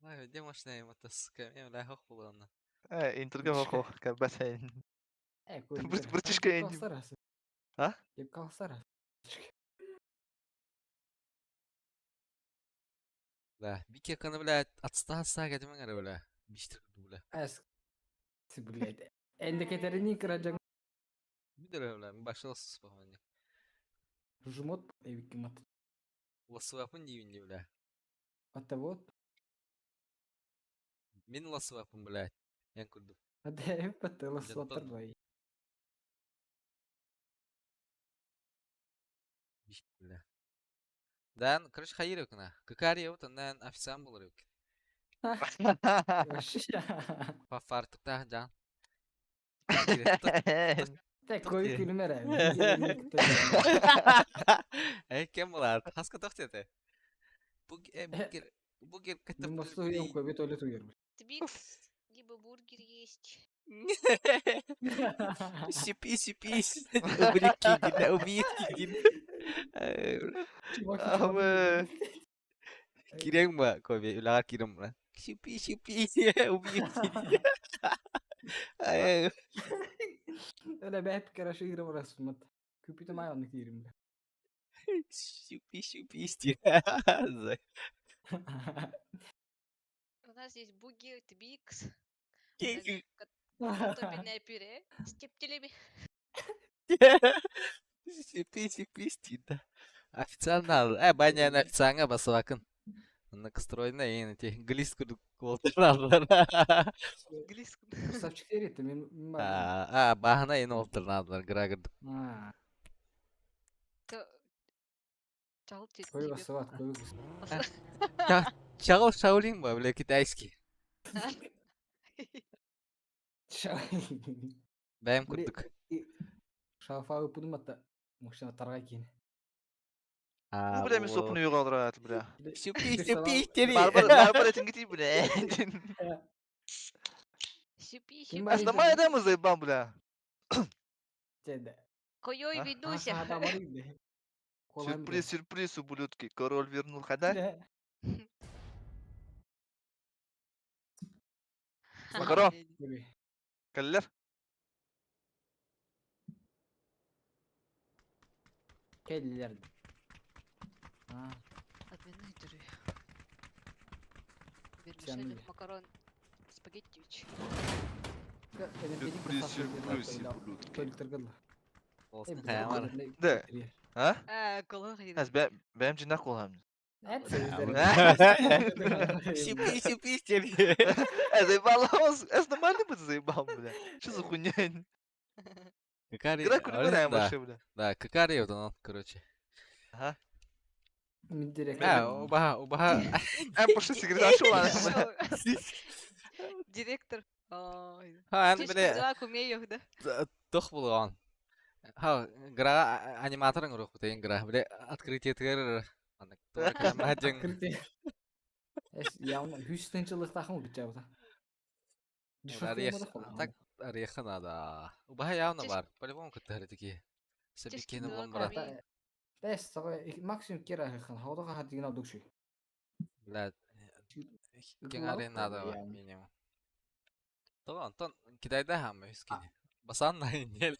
Speaker 3: Ай, где машина им это, сука, мен бля хох булган.
Speaker 1: Э, интерге бақо, кәбәсәйін.
Speaker 4: Э,
Speaker 1: Братишка, я не- А?
Speaker 4: Кеп kalsara.
Speaker 3: Бля, бике каны, бля, отста отста кәдемен гәрә, бля. Биштер бля.
Speaker 4: Әс. Ты, блядь. Энде кетерини кыраджак
Speaker 3: Бидер, бля, мен башыл сус бахман.
Speaker 4: жмот эвикимат.
Speaker 3: Ласуапын дейін бля.
Speaker 4: Ата вот.
Speaker 3: Мен ласуапын, бля. Ян күрдім.
Speaker 4: Ата эп ата ласуаттар
Speaker 3: Жаттан.
Speaker 4: бай.
Speaker 3: Биш, бля. Дан, короче, хайыр юк на. Какари вот, андан официант булыр юк.
Speaker 4: Вообще.
Speaker 3: Фартукта жан.
Speaker 4: Те кой күлмәре.
Speaker 3: Эй, кем булар? Хаска тохтете. Бугер, бугер
Speaker 4: Мен басты уйым көбе туалет уйыр.
Speaker 2: Твикс, либо бургер есть.
Speaker 3: Сипи, сипи, убрики, да, убитки.
Speaker 1: Абы.
Speaker 3: Кирен ба, коби, улага кирен ба. Сипи, сипи, убитки.
Speaker 4: Öyle be hep kere şu girip orası mı? Küpütüm ayağını girim.
Speaker 3: Сипи, сипи,
Speaker 2: У нас есть бугер, твикс, картофельное пюре с тефтелями.
Speaker 3: Сипи, сипи, да. Официально, баня на официанга басыбакын. Онна кыстройна ең эти глист күрдүк олтырналар.
Speaker 2: Глиск.
Speaker 4: Красавчик серия мен
Speaker 3: А, бахана ең олтырналар, гра кырдык.
Speaker 2: Чал
Speaker 4: Кой басыбат, кой басыбат.
Speaker 3: Чагыл Шаолин ба, бля, китайский. Бәйм күрдүк.
Speaker 4: Шафа пудуматта. Мушина тарга кийин.
Speaker 1: Ну, бля, мен сопын үйге алдырат, бля.
Speaker 3: Сипи, сипи, тери.
Speaker 1: Барбар, барбар этин гити, бля.
Speaker 2: Сипи,
Speaker 4: Ким
Speaker 2: сипи.
Speaker 4: бар?
Speaker 1: Основная дема заебан, бля.
Speaker 4: Теде.
Speaker 2: Койой
Speaker 1: А?
Speaker 2: ведуся.
Speaker 1: Сюрприз, сюрприз, ублюдки. Король вернул хода. Макаро. Каллер.
Speaker 4: Келлер. А,
Speaker 2: Отмены дыры.
Speaker 4: Тянули.
Speaker 2: Вермишель, макарон, спагеттевич.
Speaker 1: Сюрприз, сюрприз, ублюдки.
Speaker 4: Толик
Speaker 3: Olsun kayamar.
Speaker 1: Да. А?
Speaker 2: А, колон
Speaker 1: Әз бәм жинақ болам.
Speaker 3: Сипи, сипи, сипи.
Speaker 1: Заебал, это нормально бы заебал, бля. Что за хуйня?
Speaker 3: Какари,
Speaker 1: Игра кулинария
Speaker 3: да.
Speaker 1: вообще, бля.
Speaker 3: Да, какари вот он, короче.
Speaker 1: Ага.
Speaker 4: Мин директор.
Speaker 3: Да, убаха, убаха.
Speaker 1: Пошли сигарет ашула, бля.
Speaker 2: Директор. Ой.
Speaker 3: Ха, эн
Speaker 2: Чешки
Speaker 3: бile
Speaker 2: дела умею, да?
Speaker 3: тох булган. Ха, гра аниматорын рух бутайын гра. Биле открытие тгэр. Аны мадин.
Speaker 4: Открытие. Эс явно хүстенчилыктахын бит жабыта.
Speaker 3: Орех, так ореха надо. Убаха явно бар. По-любому кытары такие. Сабикени
Speaker 2: дела
Speaker 3: булан брат.
Speaker 2: умею.
Speaker 4: Бэс сага максимум кера хахан хавдага хадигин алдык шүй.
Speaker 3: Бля, кеңари надо минимум. То Антон кидайда хам үскини. Басан на неделя.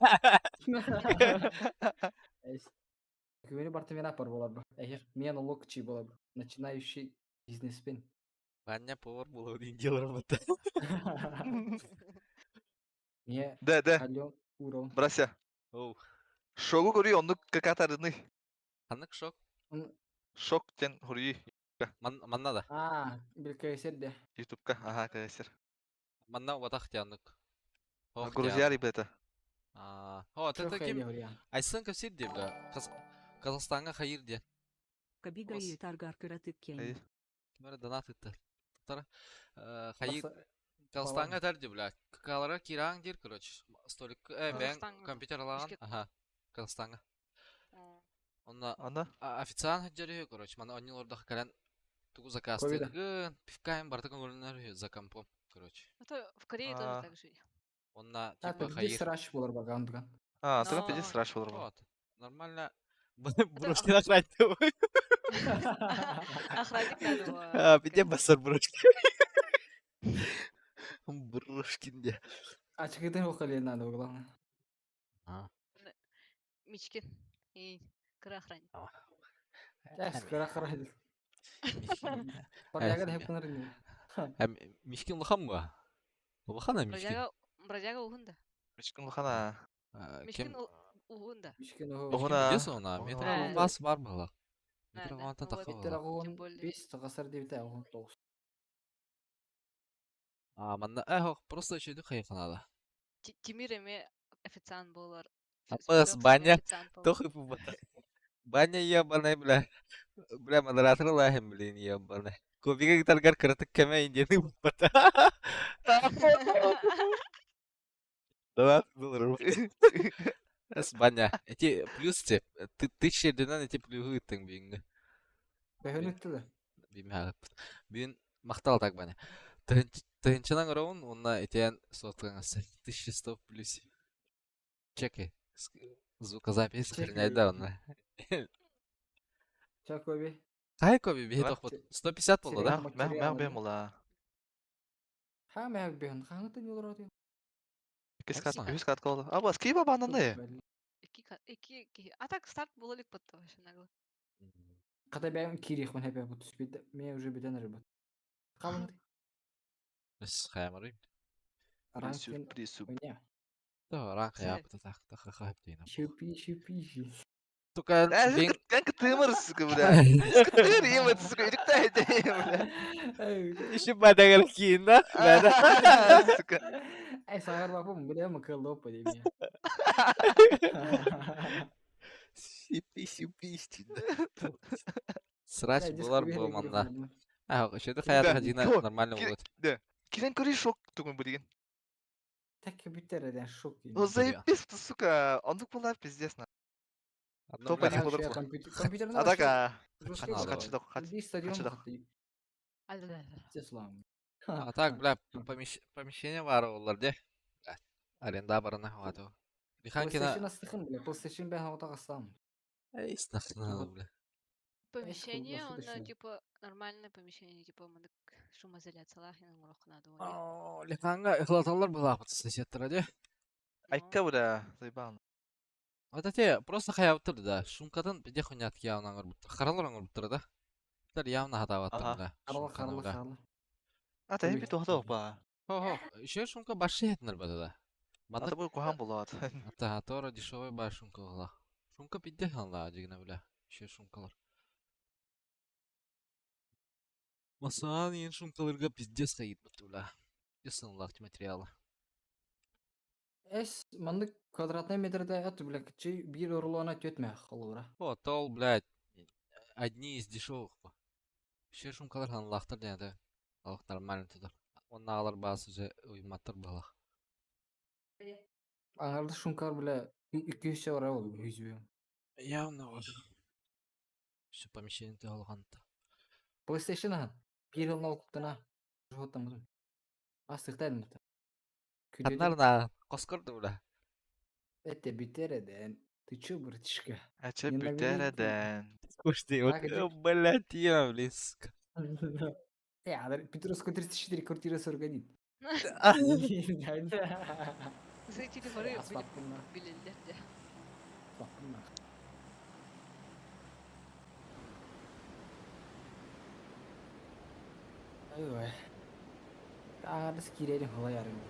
Speaker 4: Күмени барты мен апар болар бу. Эгер мен локчи болар бу. Начинающий бизнесмен.
Speaker 3: Ваня повар был один дело работа.
Speaker 4: Не
Speaker 1: Да, да,
Speaker 4: алё урон.
Speaker 1: брася.
Speaker 3: Оу.
Speaker 1: Шогу көрүй, онну какатарыны.
Speaker 3: Ханнык шок.
Speaker 1: Шок тен хурьи.
Speaker 3: Манна да.
Speaker 4: А, билкесер де.
Speaker 1: Ютубка. Ага, кайсер.
Speaker 3: Манна ватах тяннык.
Speaker 1: Грузия ребята.
Speaker 3: А, о, это ким? Айсын кепсир деп да. Казахстанга хайыр де.
Speaker 5: Кабига
Speaker 3: Ос.
Speaker 5: и таргар кыратык кен.
Speaker 1: Эй.
Speaker 3: Кимер донат етті. Тара хайыр Казахстанга тәр деп бля. Какалара кираң дир, короче. Столик, мен
Speaker 2: Казахстанга.
Speaker 3: компьютер алаған.
Speaker 2: Бишкек.
Speaker 3: Ага. Казахстанга. Онна
Speaker 1: Ана?
Speaker 3: официант хаджары, короче, мана они лордах кален тугу заказ
Speaker 4: Ковида.
Speaker 3: тыгын, пивкаем бартыгын өлінер за компом, короче.
Speaker 2: Это в Корее
Speaker 1: А.
Speaker 2: тоже так же.
Speaker 3: Онна
Speaker 4: А,
Speaker 3: типа
Speaker 4: пизде
Speaker 3: хайыр.
Speaker 4: срач болар багандыган.
Speaker 1: А, ты пизде
Speaker 2: Но.
Speaker 1: сраш болар.
Speaker 3: Вот. Нормально. Брошки нахрать.
Speaker 2: Охранник надо было.
Speaker 3: А, пизде басар брошки. Брошки де.
Speaker 4: Ачыгытын окале надо главное.
Speaker 2: Мичкин. И кыра охранник.
Speaker 4: Эс кыра кыра. Парляга да хепнер не.
Speaker 3: Мишкин лухан ба? Лухан а Мишкин?
Speaker 2: Бродяга, бродяга угунда.
Speaker 1: Мишкин лухана.
Speaker 2: Мишкин угунда.
Speaker 4: Мишкин
Speaker 1: Угуна.
Speaker 3: Мишкин она?
Speaker 1: Угуна.
Speaker 3: Метр бас бар была.
Speaker 2: Да,
Speaker 3: Метр
Speaker 2: да,
Speaker 3: вантан
Speaker 2: вот.
Speaker 3: тақы
Speaker 4: Метр
Speaker 3: была.
Speaker 4: агон
Speaker 2: Тем более.
Speaker 4: 5 гасыр деп та агон 9.
Speaker 3: А, манна, эх, просто еще иду хайханада.
Speaker 2: Тимир эме официант болар.
Speaker 3: Апас, баня, Тохы пубата. Баня ебаная, бля. Бля, модератор лахим, блин, ебаная. Кубига таргар кырытык кеме индианы бата. $20. Эс баня. Эти плюс те. Ты тысяча динан эти плюсы тың бинг.
Speaker 4: Бэхөнөттү.
Speaker 3: Бим Бин мактал так баня. Тынчынан роун, онна этен соткаңыз. 1100 в плюсе. Чеки. Звукозапись
Speaker 4: Чеки.
Speaker 3: сохраняй да, онна.
Speaker 4: Чакоби.
Speaker 3: Қай көбі бейт
Speaker 1: Давай.
Speaker 3: оқып 150 болды да?
Speaker 1: Мә, мә, бем ола.
Speaker 4: Ха мә бэхэн хаңытын юлар аты.
Speaker 1: Кис кат,
Speaker 3: Ясно.
Speaker 1: үс кат колды. А, бас, киба бананы.
Speaker 2: Ики, ики. А так старт было лик под вообще нагло.
Speaker 4: Ката бэм кирих мен хепе бут спид. Мен уже битен рыбат. Калың.
Speaker 3: Эс хаямырым.
Speaker 4: Ранкин.
Speaker 1: Сюрприз.
Speaker 4: Хуйня.
Speaker 3: Да, ранг
Speaker 2: Сэ.
Speaker 3: я так так хайп дейін.
Speaker 4: Шипи шипи.
Speaker 3: Только
Speaker 1: Ә,
Speaker 3: бен
Speaker 1: Кән кытымыр, сука, бля. Кытыр, ебать, сука, илікті бля.
Speaker 3: Еще бадагар кейін да?
Speaker 1: Сука.
Speaker 4: Эй, сагар бапым, бля, мы кылып дейм.
Speaker 3: Сипи сипи Срач булар бу манда. А, шеде хаят
Speaker 1: Да,
Speaker 3: хадина
Speaker 1: ко,
Speaker 3: нормально
Speaker 1: ки-
Speaker 3: будет.
Speaker 1: Кирен көрей шок түгін бу деген.
Speaker 4: Так битер эден шок.
Speaker 1: Ну заебись, ты, сука. Ондук була пиздец на.
Speaker 3: Одно,
Speaker 1: Топ
Speaker 3: бля,
Speaker 1: один болар.
Speaker 4: Компьютер.
Speaker 1: А так, а.
Speaker 3: Канал.
Speaker 1: Хачы да, хачы.
Speaker 4: Стадион.
Speaker 1: Хачы да.
Speaker 3: А так, бля, помещение бар олар де. Аренда барына хавату.
Speaker 4: PlayStation
Speaker 3: Лиханкина.
Speaker 4: астыхын бля, PlayStation бен хавата кастам.
Speaker 3: Эй, снахна, бля.
Speaker 2: Помещение, он,
Speaker 4: круглосуточно.
Speaker 2: типа, нормальное помещение, типа, мындык шумоизоляциялах, надо.
Speaker 3: О, Лиханга ихлаталар була соседтер де.
Speaker 1: Айка, бля, заебал.
Speaker 3: Вот эти просто хаяптыр да. Шумкадан биде хунят явно аңыр Харалар аңыр да. Тар явно хатабаттыр
Speaker 1: Ага.
Speaker 3: да.
Speaker 4: Карлы
Speaker 3: Шумканы,
Speaker 4: карлы
Speaker 3: бля.
Speaker 4: карлы.
Speaker 1: А, та
Speaker 4: Ой.
Speaker 1: бит тухта опа.
Speaker 3: Хо-хо, еще шумка баши хетнер бада да.
Speaker 1: Ата
Speaker 3: Манда
Speaker 1: бу кухан булат.
Speaker 3: ата тора дешевый бар шумка була. Шумка бидде ханла дигне бля. Еще шумкалар. Масаан иин шумкаларга пиздец хайыппыт бля. Пиздец материала.
Speaker 4: Эс маннык квадратный метрде это бля кичи биир рулона түөтмэ холура.
Speaker 3: О, тол, блядь, одни из дешевых по. Все шумкалар ханлахтар диэн да. Алых нормально тутар. Онна алар баас уже уйматтар быһалах.
Speaker 4: Аңарды шумкар бля 200 евро ол 100
Speaker 3: Явно вот. Все помещение ты алганта.
Speaker 4: PlayStation ахан. Биир хылна олкуптана. Жуоттамытым. Астыктайдым это.
Speaker 3: Ханнар на коскорду бля.
Speaker 4: Это бүтереден. Ты чё, братишка?
Speaker 1: Ача
Speaker 4: Не наглей ты.
Speaker 1: бүтереден.
Speaker 3: Слушайте, вот,
Speaker 4: Так, иди.
Speaker 3: блядь, я, блин, сука.
Speaker 4: Э, Петровская 34, квартира 41.
Speaker 2: Зрители бары
Speaker 4: Аспаппын
Speaker 2: билеллер де.
Speaker 4: Аспаппын Ой. Аңардыс киирэрин холайарын.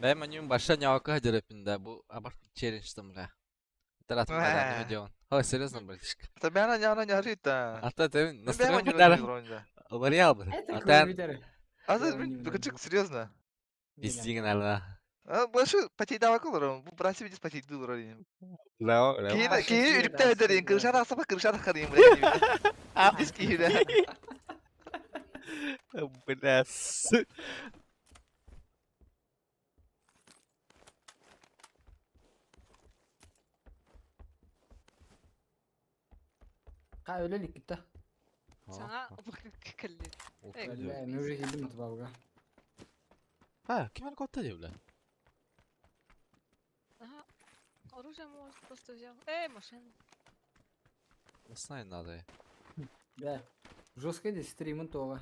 Speaker 3: Бэм анюм баша няка дерепинде бу абар челлендж там бля. Таратым
Speaker 1: Э.
Speaker 3: бля, не Ой, серьезно, братишка.
Speaker 1: Та бяна няна нярита.
Speaker 3: А то ты
Speaker 1: Бяна
Speaker 3: настроение
Speaker 1: няна
Speaker 3: бля.
Speaker 1: нярита.
Speaker 3: Вариал, бля.
Speaker 4: Это
Speaker 3: А ты
Speaker 4: компьютер.
Speaker 1: А ты кычык серьезно?
Speaker 3: пиздигин ала.
Speaker 1: А больше потейдава кылырым. Бу браси видис потейди дурарин.
Speaker 3: Бля, бля.
Speaker 1: Кийин
Speaker 4: А,
Speaker 1: кийин
Speaker 4: шестие,
Speaker 1: үрүптэ
Speaker 4: да,
Speaker 1: өдөрин.
Speaker 4: шестие.
Speaker 1: Кыршар асапа кыршар харин бля. Дис кийин.
Speaker 3: Бля, су.
Speaker 4: Ка өлөлүк китте.
Speaker 2: Саңа кэлли.
Speaker 4: Бля, мен уже кийдим атыбабыга.
Speaker 3: А, ким аны котта бля?
Speaker 2: Ага. Оружие может просто взял. Эй, машина.
Speaker 3: Знаю надо.
Speaker 4: Бля, жестко здесь стримын тоға.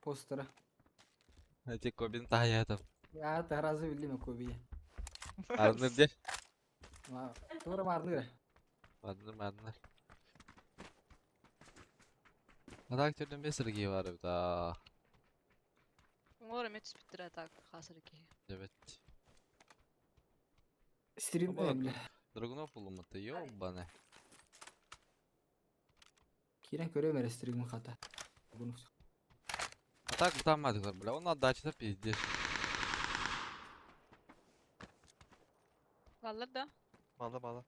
Speaker 4: Постера.
Speaker 3: Эти кобин тая там.
Speaker 4: Я таразы билдим көбейе.
Speaker 3: Арны где?
Speaker 4: Тура марны.
Speaker 3: Ладно, ладно. А так түрден бес ірге бар да.
Speaker 2: Оңор эме түспүттүр так хасыр ки.
Speaker 3: Evet.
Speaker 4: Стрим,
Speaker 3: Оба.
Speaker 4: э, бля.
Speaker 3: Драгунов улуматы, ёбаны.
Speaker 4: Кирен көрөм эре стримин хата. Буну.
Speaker 3: А так там мать бля, он отдача да пиздец.
Speaker 2: Баллар да.
Speaker 1: Мала мала.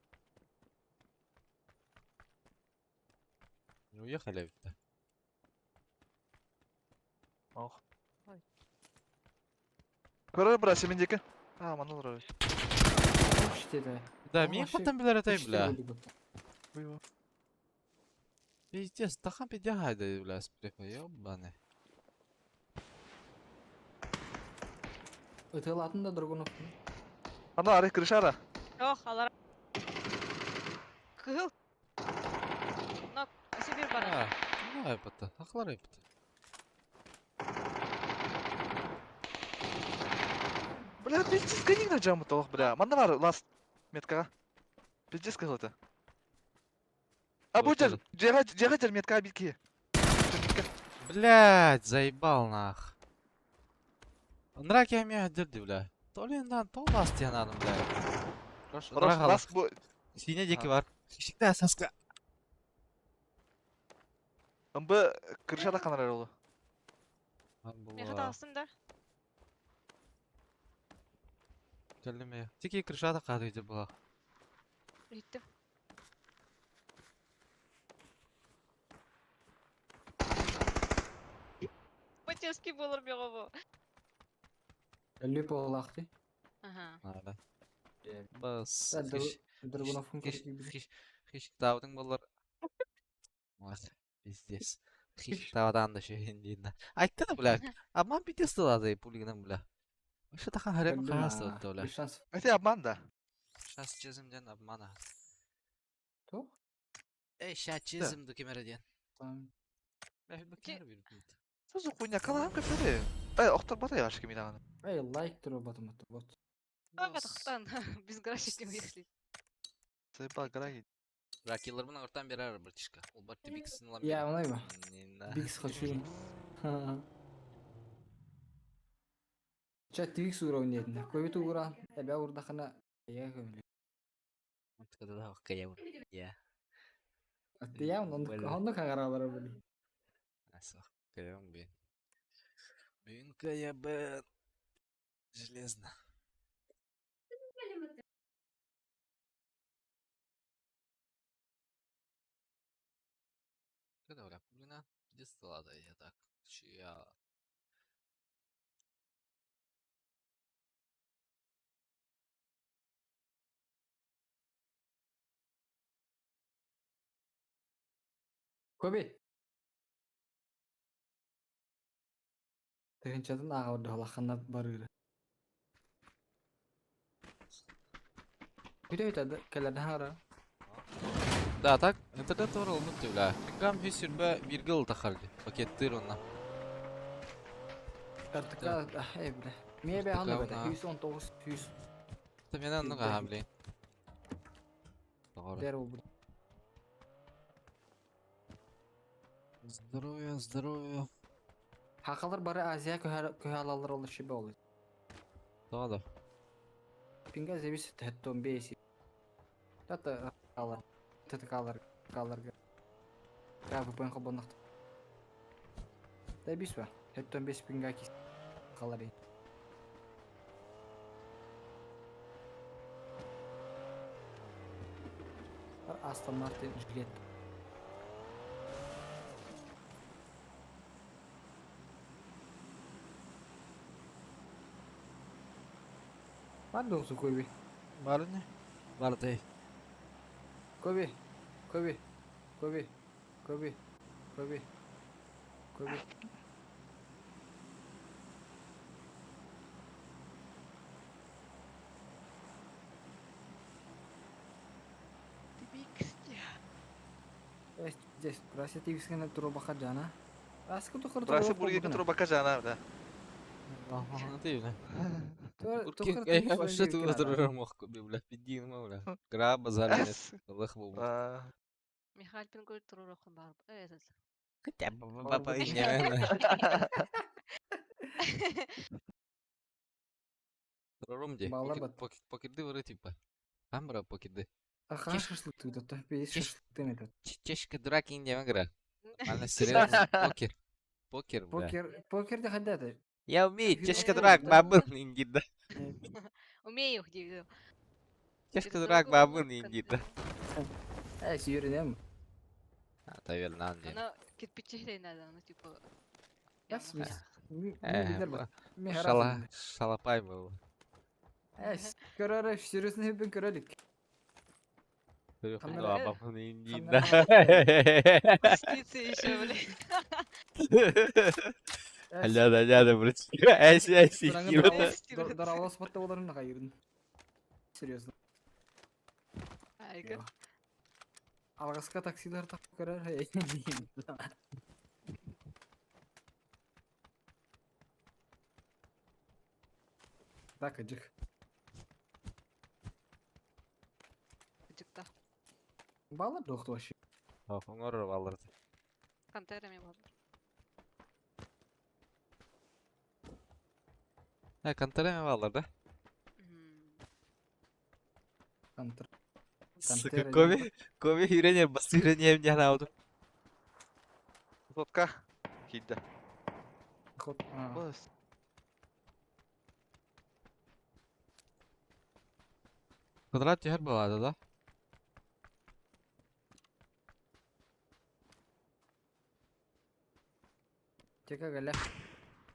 Speaker 3: Не уехали ведь да.
Speaker 1: Ох.
Speaker 2: Ой.
Speaker 1: Көрөр браси мендеки. А, маныл рой.
Speaker 4: Үч деді.
Speaker 3: Да,
Speaker 4: А,
Speaker 3: мин
Speaker 4: вообще,
Speaker 3: потом билер этой,
Speaker 4: Үч
Speaker 3: бля.
Speaker 4: деді бұл.
Speaker 1: Буйво.
Speaker 3: Пиздец, тахан пидягай да, бля, спрепа, ёбаны.
Speaker 4: Ытылатын да Драгунов.
Speaker 1: Ана ары кыршара.
Speaker 2: Ох, алар. Кыл. Но, аси бир бар.
Speaker 3: А, ну айпата, ахлар айпата.
Speaker 1: Бля, пиздец, гони на джаму толох, бля. Манна бар ласт меткага. Пиздец кылыты. А
Speaker 3: Вот
Speaker 1: бу жер,
Speaker 3: этот.
Speaker 1: жега жега жер метка битки.
Speaker 3: Блять, заебал нах. Нрак я меня дерди, бля. То ли на, то ласт я надо, бля. Хорошо,
Speaker 1: Хорош,
Speaker 3: нрак
Speaker 1: ласт бу.
Speaker 3: Сине деки
Speaker 1: А.
Speaker 3: бар. Всегда соска.
Speaker 1: Мб кыршада канар олу.
Speaker 2: Мен хата астым да.
Speaker 3: Кәлеме. Тики крышада кады иде була.
Speaker 2: Иттим. По-чешски болор бегово.
Speaker 4: Лүп олақты.
Speaker 2: Ага.
Speaker 3: Ада.
Speaker 4: Э,
Speaker 3: Бас.
Speaker 4: Да,
Speaker 3: Хиш
Speaker 4: Драгуновтың
Speaker 3: хиш
Speaker 4: көріп
Speaker 3: хиш хиш табдың болар. Ох, пиздец. Хиш табадан да шейін дейін. Айтты да, бля. Обман пиздец лазай пулигнан, бля. Вообще тахан харем хасты өтті, бля.
Speaker 4: Без шансов.
Speaker 1: Это обман да.
Speaker 3: Сейчас чезимден обмана.
Speaker 4: Тоқ?
Speaker 3: Эй, ща чезимді кемереден.
Speaker 4: Там.
Speaker 3: Бля, бу кемер бир.
Speaker 1: Созу хуйня калам кафере. Эй, охтар бата яш кемин аганы.
Speaker 4: Эй, лайк тур батым атты, вот.
Speaker 2: Ага, Без графики уехали.
Speaker 1: Заебал граги.
Speaker 3: Бля, киллер мына ортан берер братишка. Ол бар тибиксин лам.
Speaker 4: Я, оңай ба?
Speaker 3: Не
Speaker 4: Бикс хочу. Чэ, тиик суура диэтинэ. Көбүт ууран, эбэ уурдахына эйэ көмүлү.
Speaker 3: Я.
Speaker 4: Аттыйа оннук хаҥаралара били.
Speaker 3: Кайым бин. Бин каябын. Железно. Когда бля, блин, пиздец ладно, я так. Я
Speaker 4: Көби. Тыһыынчатын ааҕа барда барыыра. Бүтэ бүтэ кэлэрдэ хаҥара.
Speaker 3: Да, так, интернет тоже олмут бля. Пингам хүсүрбэ бирге ылтахарды. Пакеттыр онна.
Speaker 4: Картыка э бля. Мие бе ханна бе 119 100.
Speaker 3: Та мен анны гаха блин. Doğru.
Speaker 4: Дер ол.
Speaker 3: Здоровье, здоровье.
Speaker 4: Хакалар бары Азия көһө алалар ол шибе ол.
Speaker 3: Doğru.
Speaker 4: Пинга зависит от том бейси. Тата алар. Тата калар. Кабы пен хобонах. Да бисва. Хеттон бес пинга кис калар. Астон Мартин жилет. Бар доғысы көбі.
Speaker 3: Бар не? Бар дей.
Speaker 4: Көбі. Көбі. Көбі. Көбі. Көбі. Көбі. Здесь, Брася тигіскен турбақа жана. Асқы тұқыр
Speaker 1: Брася бургерге турбака жана, бля.
Speaker 3: Ага, ты бля. Эй, вообще ты мог бля, пидин, бля. Гра базар нет. Аллах бу.
Speaker 2: Михаил Пингуль турурохун бар. Этот.
Speaker 3: Хотя бы Турурум де. Покиды выры типа. Амбра покиды.
Speaker 4: Аха, шашлык тут, бес шашлык этот.
Speaker 3: Чешка дурак индия игра. Она серьезно. Покер. Покер, бля.
Speaker 4: Покер, покер де хадда.
Speaker 3: Я умею, чешка дурак, бабын индида.
Speaker 2: Умею, где
Speaker 3: Чешка дурак, бабын индида.
Speaker 4: Э, сүйренем.
Speaker 3: А, наверное, надо.
Speaker 2: Она кирпичи надо, ну типа.
Speaker 4: Бас
Speaker 3: Шала, шалапай был.
Speaker 4: Э, көрөрө, серьезно бен көрөлүк.
Speaker 3: Бабын индида.
Speaker 2: Кустицы еще, блин.
Speaker 3: Аляда, аляда, блядь. Эси, эси,
Speaker 4: Даралас батта боларын кайырдын. Серьезно.
Speaker 2: Айга.
Speaker 4: Алгаска таксилар тап көрөр. Так, ажык.
Speaker 2: Ажыкта.
Speaker 4: Балар доқты вообще.
Speaker 3: Оңор балар.
Speaker 2: Кантерами балар.
Speaker 3: Э, кантерами балар, да?
Speaker 4: Кантер.
Speaker 3: Сука, кови, кови үйренер, бас үйренем не анауды.
Speaker 1: Сотка. Кийді.
Speaker 4: Ход.
Speaker 1: Бас.
Speaker 3: Квадрат түһэр балады, да?
Speaker 4: Тека галя.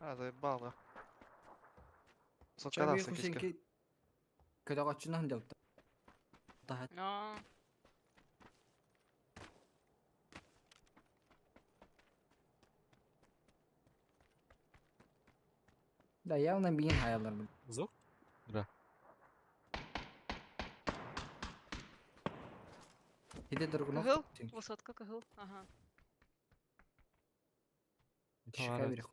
Speaker 1: А, заебал, да. Сотка да, кичке.
Speaker 4: Көдөгөчүнөн деп.
Speaker 2: Но.
Speaker 4: Да, явно бин хаялар.
Speaker 3: Звук? Да.
Speaker 4: Иде дургунов.
Speaker 2: Кыгыл? Высотка кыгыл. Ага.
Speaker 4: Шика бир.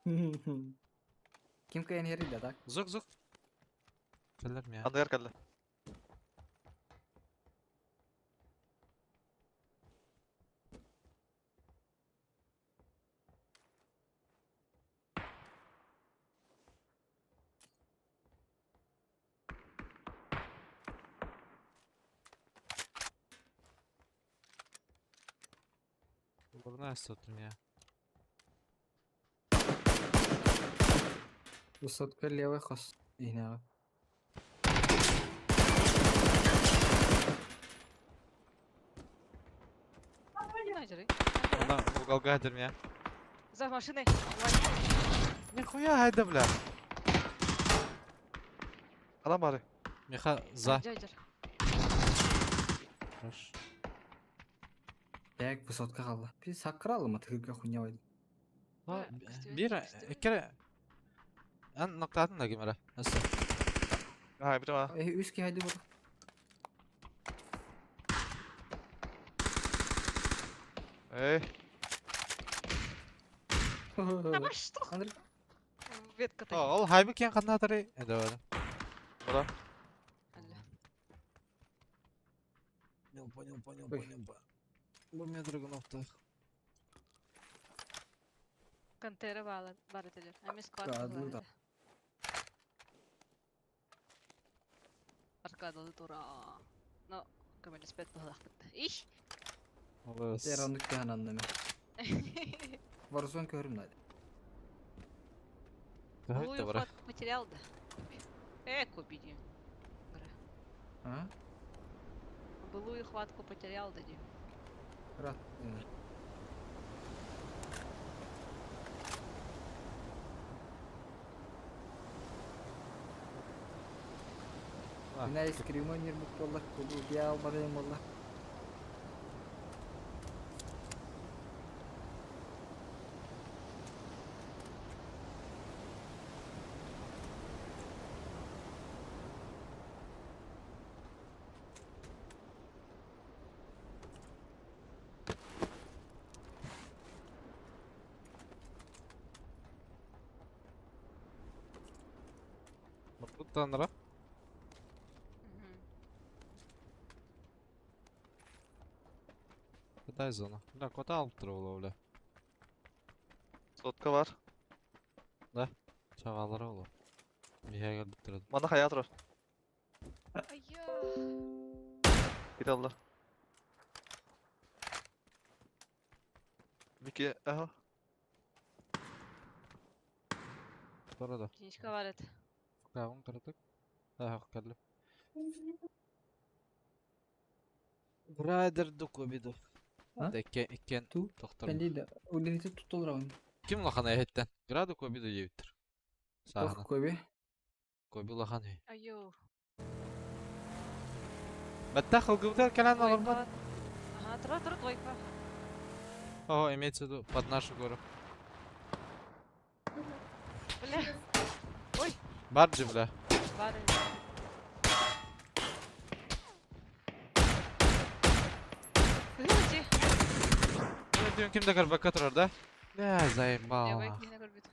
Speaker 4: Ким кайын хери да так?
Speaker 3: Звук, звук. Кэллэр мия.
Speaker 1: Андыгар кэллэ.
Speaker 3: Бурная у меня.
Speaker 4: Высотка левый хос. Иһинэҕэ.
Speaker 3: Она уголка для меня.
Speaker 2: За машиной.
Speaker 3: Нихуя хайда, бля.
Speaker 1: Адам бары.
Speaker 3: Миха за. Хорош.
Speaker 4: Так, высотка хаалла. Biz саккыралыма тыгырга хуйня байды.
Speaker 3: Бир, иккere. Эн ноктатын да кимere. Nasıl?
Speaker 1: Ha bir ama.
Speaker 4: Э, үс киһи хайды буолла.
Speaker 1: Эй.
Speaker 2: А что?
Speaker 4: Андрей.
Speaker 2: Ветка-то.
Speaker 3: Ол хайбы кен каннатары. Эдэ
Speaker 1: Бара.
Speaker 3: Понял, понял, понял,
Speaker 4: Ой.
Speaker 3: понял. Бу мен драгоновтах.
Speaker 2: Контейнер бар этилер. Эми склад
Speaker 4: Кадlı да.
Speaker 2: Аркадалы тура. Но көмөлөспөт буолахпыт. Иш.
Speaker 3: Олыс.
Speaker 4: Эраннык кыһананна мен. Warzone көрүм надо.
Speaker 3: Давай, бара.
Speaker 2: Потерял да. Купи дим.
Speaker 4: А?
Speaker 2: Былую хватку потерял да дим.
Speaker 4: Рад. Мина скримон нирбут боллар, куду биял барайым боллар.
Speaker 3: Буттанра. Кытай зона. Бля, кота алып тур ола, бля.
Speaker 1: Сотка бар.
Speaker 3: Чагалары ола. Миха келип турат.
Speaker 1: Мана хая турар.
Speaker 2: Айя.
Speaker 1: Кете алдар. Мики, аха.
Speaker 3: Барада.
Speaker 2: Единичка бар эт.
Speaker 3: Кагын кырдык. Тахак келип. Брайдер дукубиду.
Speaker 4: А?
Speaker 3: Иккен иккен
Speaker 4: Ту?
Speaker 3: токтор.
Speaker 4: Пенди улинити тутулар
Speaker 3: Ким лахан эһеттен? Граду кобиду жебиттир.
Speaker 4: Тох
Speaker 3: Саана.
Speaker 4: көбе.
Speaker 3: Коби лахан үй.
Speaker 2: Айо.
Speaker 3: Бәтта хылгыбытар келен алырбат.
Speaker 2: Ага, тура тура двойка.
Speaker 3: О, имеется в виду под нашу гору.
Speaker 2: Бля.
Speaker 3: Барджи, бля.
Speaker 2: Бар. Люди.
Speaker 3: Дүйін кимде карбакка турар да? Бля, заебал.
Speaker 2: Левый кийин көрбүт.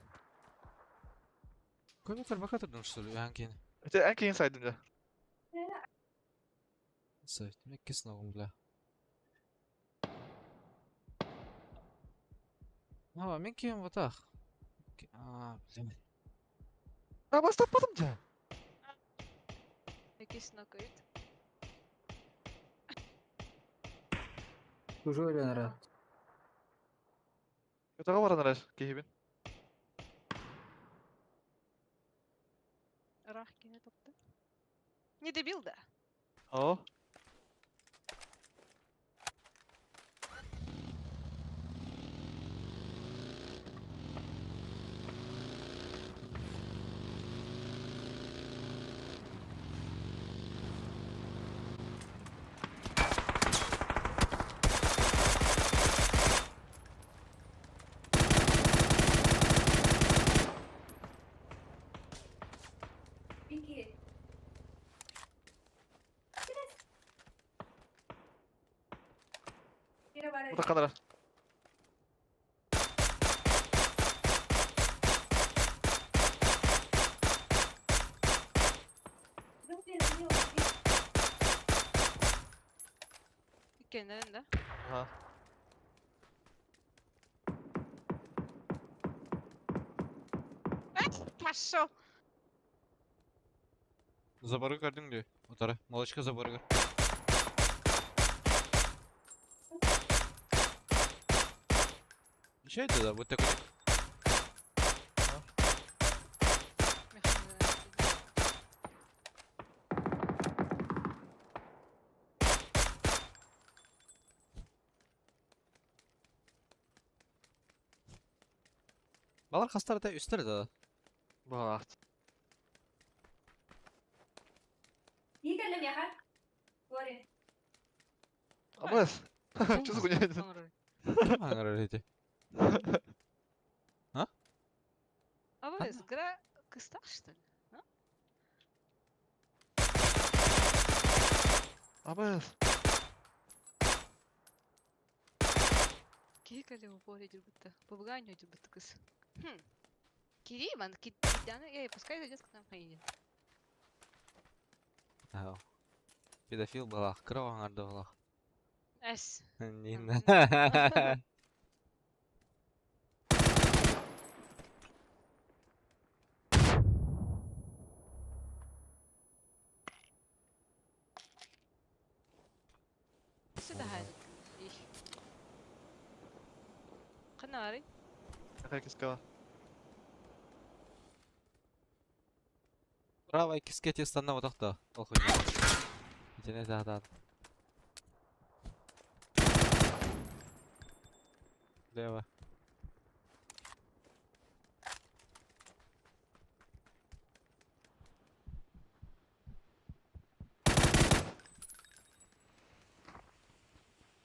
Speaker 3: Көбү карбакка турдум, что ли, ан кейін.
Speaker 1: Өте эн кейін сайдым да.
Speaker 3: Сайт, меккесин огум, бля. Ава, мен кейін ватах. А, бля.
Speaker 1: А бас таппадым да.
Speaker 2: Экисин көйүт.
Speaker 4: Уже өлөн рад.
Speaker 1: Өтөҕө баран эрэр киһибин.
Speaker 2: Рах кийин топты. Не дебил да.
Speaker 1: О. Бу такканара.
Speaker 2: Иккеннерин да.
Speaker 1: Аха.
Speaker 2: Пошел.
Speaker 3: Заборы көрдің де. Утары. Молочка заборы көр. Че это да? Вот такой. Балар хастар да үстер да.
Speaker 1: Баҕалаах. Абыс. Чус хуйня.
Speaker 3: Ким аңарар эти? А?
Speaker 2: Абыс, гра кыстах, что ли?
Speaker 1: Абыс.
Speaker 2: Киһи кэлэ упор дьурбутта. Побугай дьурбутта кыс. Хм. Кири, ман, киданы, эй, пускай зайдет к нам Хайди.
Speaker 3: Ага. Педофил балах, кыра аңарды балах.
Speaker 2: Эс.
Speaker 3: Нина.
Speaker 2: Сюда хайдет. Канары.
Speaker 1: Какая
Speaker 3: Правая кискете станна вот так-то. Ол хуйня. Итине тахтан. Лево.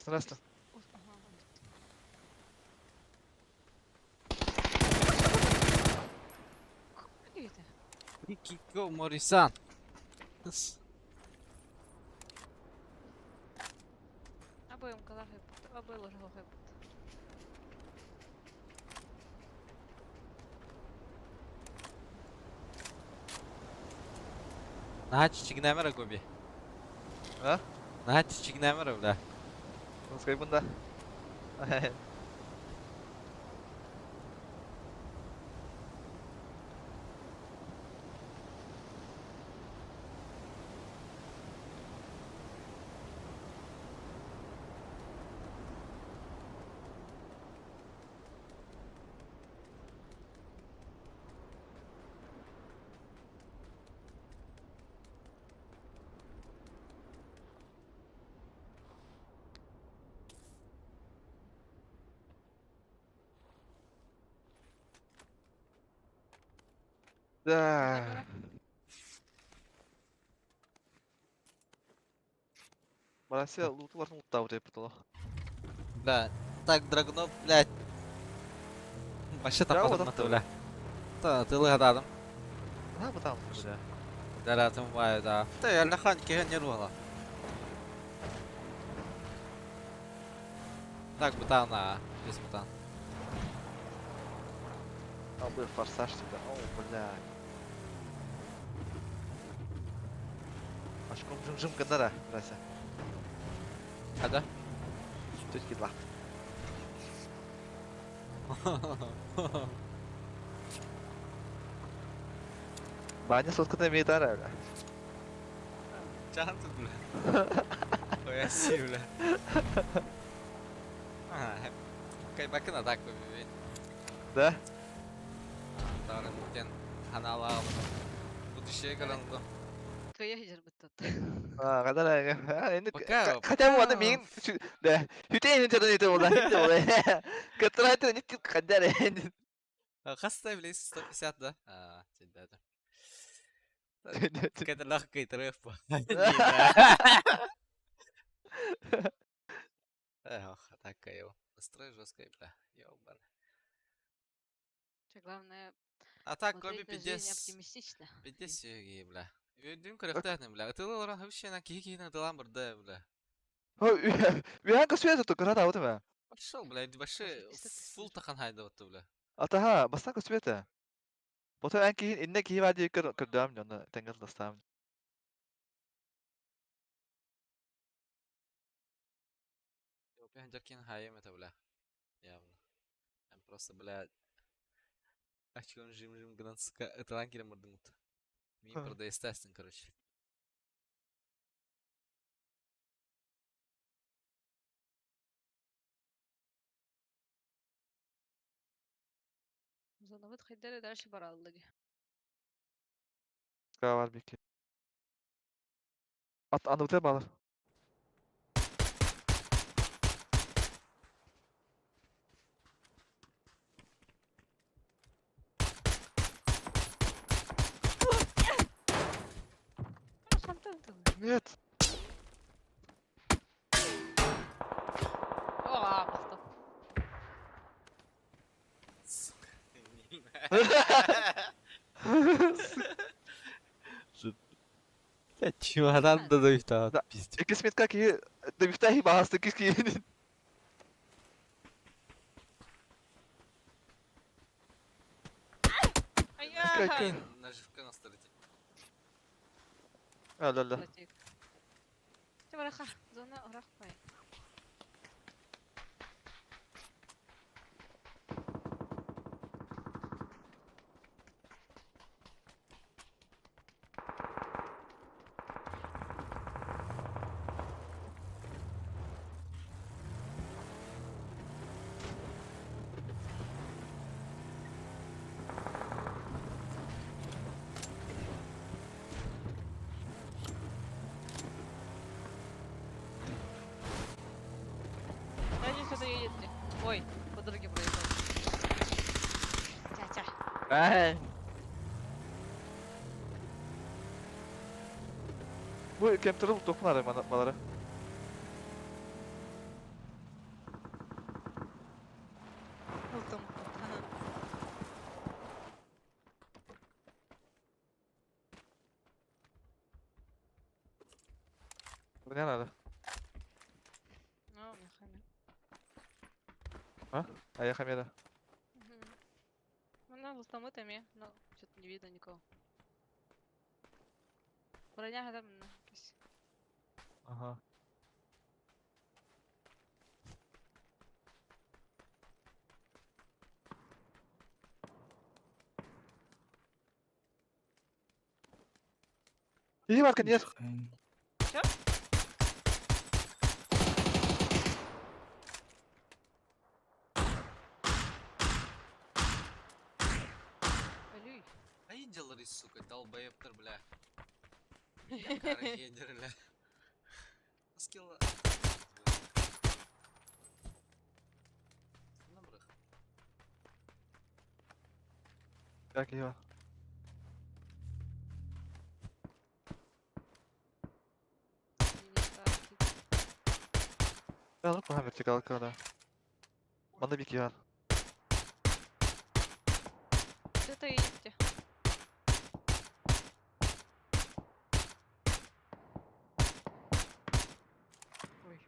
Speaker 1: Здравствуйте.
Speaker 3: Кико Морисан.
Speaker 2: Абы мкалахай пут, абы ложохай пут.
Speaker 3: Наһаа чигнэмэр гоби.
Speaker 1: А?
Speaker 3: Наһаа чигнэмэр бля.
Speaker 1: Пускай бunda. Да. Барася луту вартын луттау деп бұтылы.
Speaker 3: Бля, так драгно, блядь. Вообще
Speaker 1: Да,
Speaker 3: там
Speaker 1: вот
Speaker 3: потом бля. Та, ты лыгададым.
Speaker 1: На бұтам, бля.
Speaker 3: Даратым бай, да. Та, я лахан кеген не ругала. Так, бутан, а, без бутан.
Speaker 1: А был форсаж тебя. О, бля. Ашком жым-жым кандара, Рася.
Speaker 3: А да?
Speaker 1: Төт лақ. Баня сотката имеет ара, бля.
Speaker 3: Чан тут, бля. Ой, аси, бля. Кай бакына так бе.
Speaker 1: Да?
Speaker 3: Тарын тен ханала. Будущее каранды.
Speaker 2: Кая жырбыттат.
Speaker 1: А, кадара. Енді
Speaker 3: Пока,
Speaker 1: хотя бы
Speaker 3: пока.
Speaker 1: аны мен да. Хүтен интернет болда, хит болда. Катраты не тип кадара.
Speaker 3: Хаста блин 150, да? А, да, да. Какая-то легкая трефа. Эх, такая его. Настрой жесткий, бля. Ёбан.
Speaker 2: Че, главное,
Speaker 3: А так, Коби
Speaker 2: смотреть на жизнь
Speaker 3: пиздец.
Speaker 2: оптимистично.
Speaker 3: Пиздец, бля. Үйдүн көрөктәһнем, бля. Тылы вообще на кихи на дылам бирде, бля.
Speaker 1: Вянка света то карата вот ма.
Speaker 3: Пошел, бля, вообще фул тахан хайда вот, бля.
Speaker 1: Атаха, бастан света. Бото эн кихин инне кихи вади көр көрдөм жона тенгел дастам.
Speaker 3: Пенджеркин хайм это, бля. Явно. Там просто, бля, Ачком жим-жим гынан ска эталан кирем мурдыңут. Мин правда естественно, короче.
Speaker 2: Зонабыт хайда эрэ дальше баралла дии.
Speaker 1: Var bir iki. At anıtı bağlar. Нет.
Speaker 2: О, махтал.
Speaker 3: Бля, чемодан да дойта,
Speaker 1: Да.
Speaker 3: пиздец.
Speaker 1: Икки сметка ки дебифтахи баһасты кис ки.
Speaker 2: Ай-яй!
Speaker 3: Наживка настарите.
Speaker 1: Ла ла.
Speaker 2: Чэ бараха, зона орахпай. Да, здесь кто-то едет. Ой, по дороге проехал. Тя-тя.
Speaker 1: Ай. Bu kemteri topun arayım malara.
Speaker 2: Ылтым.
Speaker 1: Bu ne arada?
Speaker 2: Ну, мехами.
Speaker 1: Ая хамера.
Speaker 2: Ну, ылтамыт эми, но что-то не видно никого. Броня хатам кис.
Speaker 1: Ага. İyi bakın yer.
Speaker 2: Чё? Алюй.
Speaker 3: Айдилары, сука, долбоебтар, бля. Якары бля. Скилла.
Speaker 1: Belki iyi var. Ben alıp bana vertikal kada. Bana bir iki var.
Speaker 2: Кто-то едете. Ой.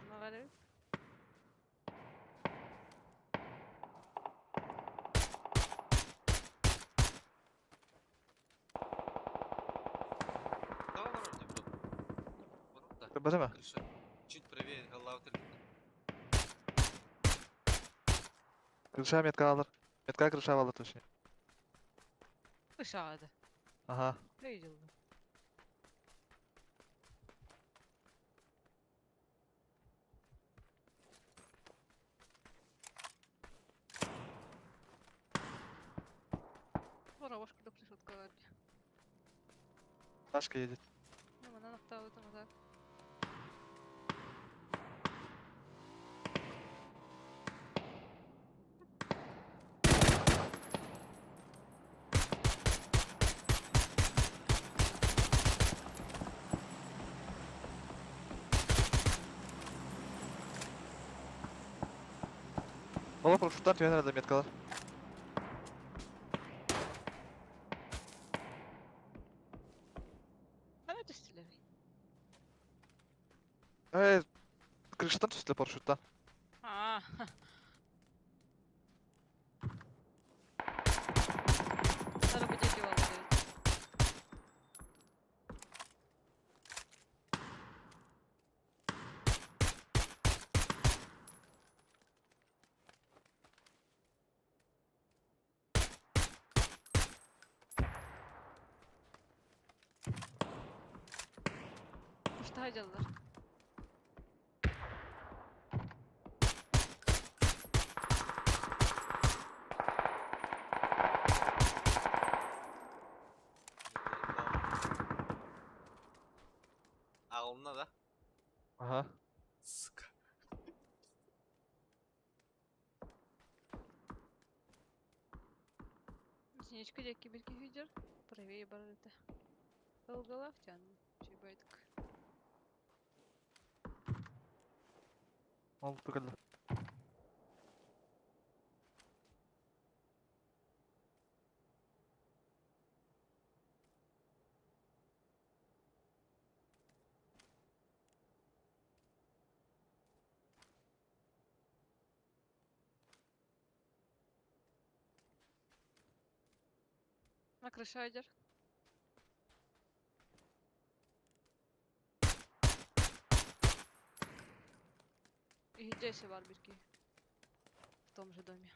Speaker 2: Наваривает.
Speaker 3: Давай ворот, бро. Ворот, да.
Speaker 1: Бары mı?
Speaker 3: Крыша. Чуть правее голова.
Speaker 1: Kırışa metka alır. Metka kırışa alır точнее.
Speaker 2: Вышада.
Speaker 1: Ага.
Speaker 2: Видел. Воровашка да пришел
Speaker 1: Ташка едет.
Speaker 2: Ну, она нафтала там так.
Speaker 1: Valla paraşütten tüyen herhalde metkalar.
Speaker 2: Она түстүлэр.
Speaker 1: Evet. Kırıştan tüstle paraşütten.
Speaker 2: А. Надо будет его ловить. Что делалар?
Speaker 3: Онно да?
Speaker 1: Ага.
Speaker 3: Сука.
Speaker 2: Единичка диэки бир киһи сылдьар, правее барар этэ. Ылгалаах дьаан чуйбайдык.
Speaker 1: Ол тугала.
Speaker 2: На крыша идет. И здесь бар бирки. В том же доме.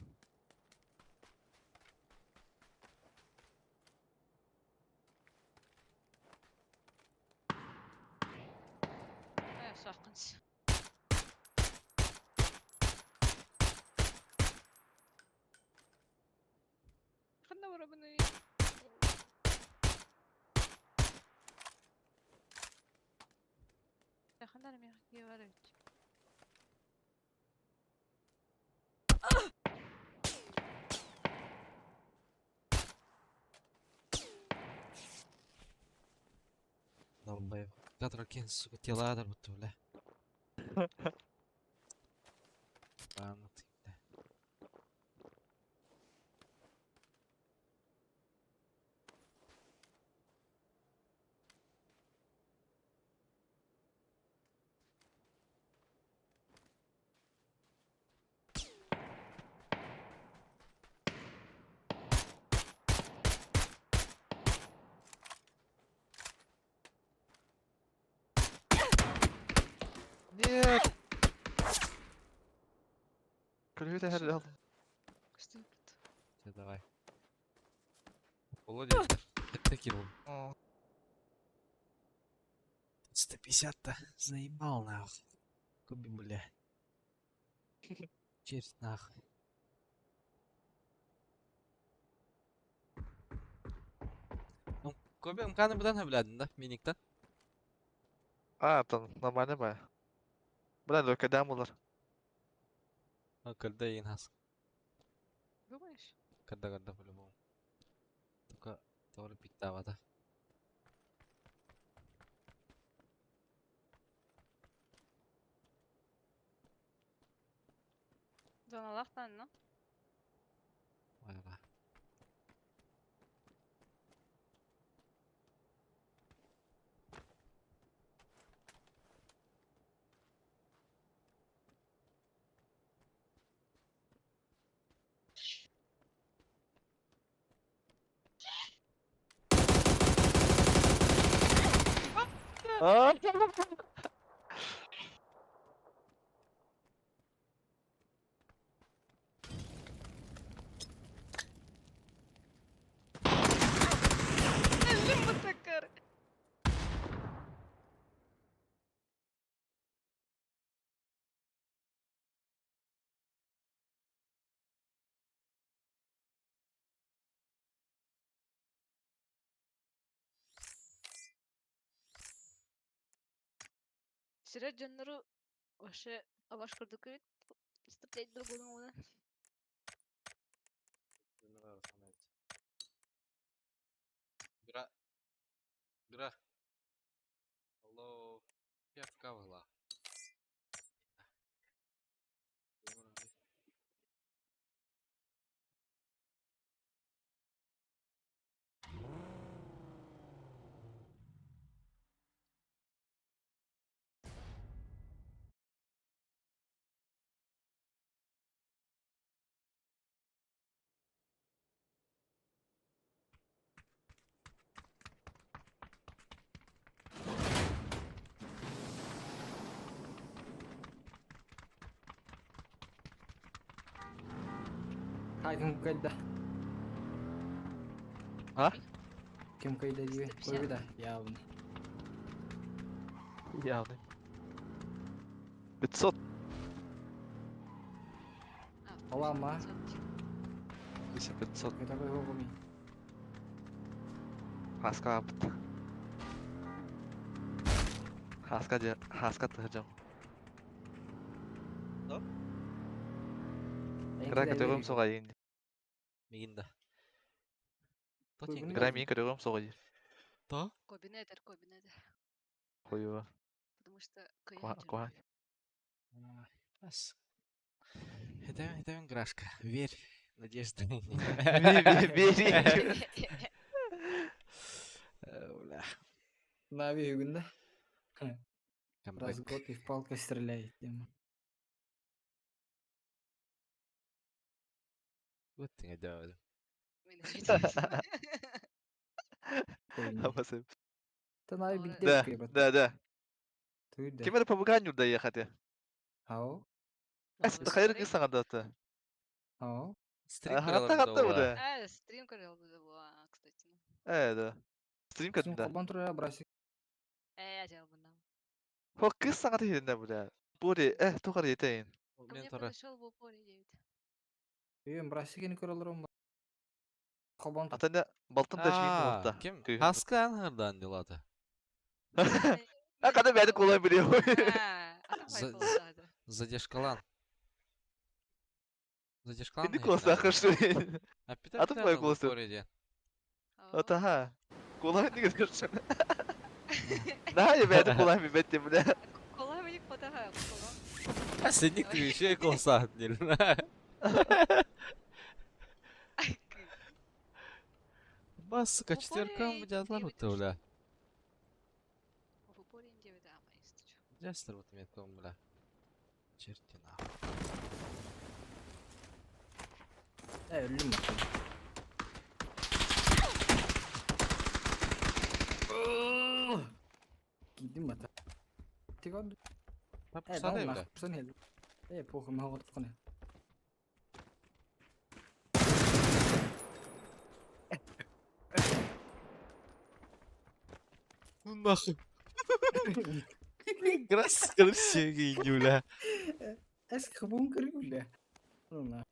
Speaker 2: Э, сахкынс. Ханна барабыный? Ханна мехки бар эбит.
Speaker 3: Долбоеб. Кадрокин, сука, тела будто, бля. Ладно, ты, бля.
Speaker 1: Нет! Көрүтэ herhalde.
Speaker 2: Ступид.
Speaker 3: Все, давай. Володя, это кинул.
Speaker 1: О,
Speaker 3: 150-то заебал нахуй. Куби, бля. Черт нахуй. Ну, Коби МК-ны быдан блядь, да? Миниктан.
Speaker 1: А, там нормально бая. Бля, лөкөдәм булар.
Speaker 3: Ну, когда и нас.
Speaker 2: Думаешь?
Speaker 3: Когда, по-любому. Только тоже пиктава, да?
Speaker 2: Зоналахтан, но?
Speaker 3: Ой, да.
Speaker 1: А?
Speaker 2: Лимбатакар. Сирэ дьоннору вообще абаш курдук эбит стрелять другу уна.
Speaker 3: Гра. Гра. Алло. Я в кавала.
Speaker 4: Хай, ким кайда?
Speaker 1: А?
Speaker 4: Ким кайда диби?
Speaker 2: 150.
Speaker 4: Койбу да, явно.
Speaker 1: Явный. 500.
Speaker 2: А,
Speaker 4: Алама.
Speaker 1: 500.
Speaker 4: Это такой гогуми.
Speaker 1: Хаскапт. Хааска дьэ, хааска тыһыдьам. Кыра көтөҕүм соҕайын.
Speaker 3: Мигин да. То
Speaker 1: Кыра миин көтөҕүм соҕайын.
Speaker 3: То?
Speaker 2: Кобинетер, кобинетер.
Speaker 1: Хуева.
Speaker 2: Потому что
Speaker 1: Куха.
Speaker 3: Ас. Это, это грашка. Верь. Надежда.
Speaker 1: Верь.
Speaker 3: Бля.
Speaker 4: Нави үгүндэ. Раз в год и в палкой стреляет.
Speaker 3: Вот ты не делал.
Speaker 1: Да, да, да. Ким эрэ побуган ньурдайыахаты.
Speaker 4: Ау.
Speaker 1: Хайыр кыз саҥардата.
Speaker 4: Ау.
Speaker 3: Стрим
Speaker 1: Хатта буда.
Speaker 2: А, стрим көрөр була, кстати.
Speaker 1: Э, да. Стрим көрдүм да.
Speaker 4: Холбон турар брасик.
Speaker 2: Э, ажал бунам.
Speaker 1: Хо кыз саҥата иһитиннэ буда. Бури, э, тухар етейин.
Speaker 2: Ко мне подошел в упоре 9.
Speaker 4: Үйüm брасигini көрөлөрүм. Холбон.
Speaker 1: Атана балтым да жиин болта.
Speaker 3: Ким? Хаска анхардан дилата.
Speaker 1: А когда бәді колай білем.
Speaker 3: Задержкалан. Задержкалан.
Speaker 1: Иди класса хорошо.
Speaker 3: А
Speaker 1: А тут мой голос. Атаха. Колай не говоришь. Да, я бәді колай бәтте бля.
Speaker 2: Колай мне потаха.
Speaker 3: А сидник ты еще и колса не. Бас, сука, четверкам будет ларута, бля.
Speaker 2: В упоре 9, а,
Speaker 3: Джестер вот метком, бля. Черти нахуй.
Speaker 4: Э, люм. Кидим это. Ты год?
Speaker 3: Э, да, бля.
Speaker 4: Э, похуй, могу отпухнуть.
Speaker 3: Ну нахуй. Красивый, бля.
Speaker 4: Эск бункер, бля. Ну на.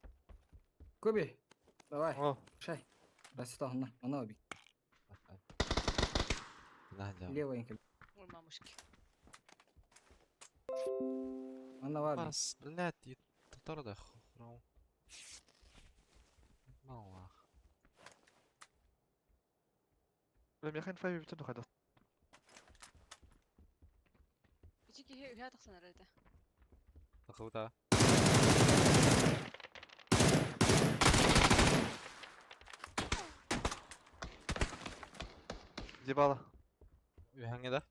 Speaker 4: Коби, давай. Шай. Расита, на, она оби. Левая.
Speaker 2: Ой, мамушки.
Speaker 4: Она ваби.
Speaker 3: Бас, блядь, и татар хром. Мало.
Speaker 1: Бля, мен файв бүтін тухада.
Speaker 2: Ичики хэ тахсан арайта.
Speaker 3: Тахыта.
Speaker 1: Дебала.
Speaker 3: Үйхаңе да?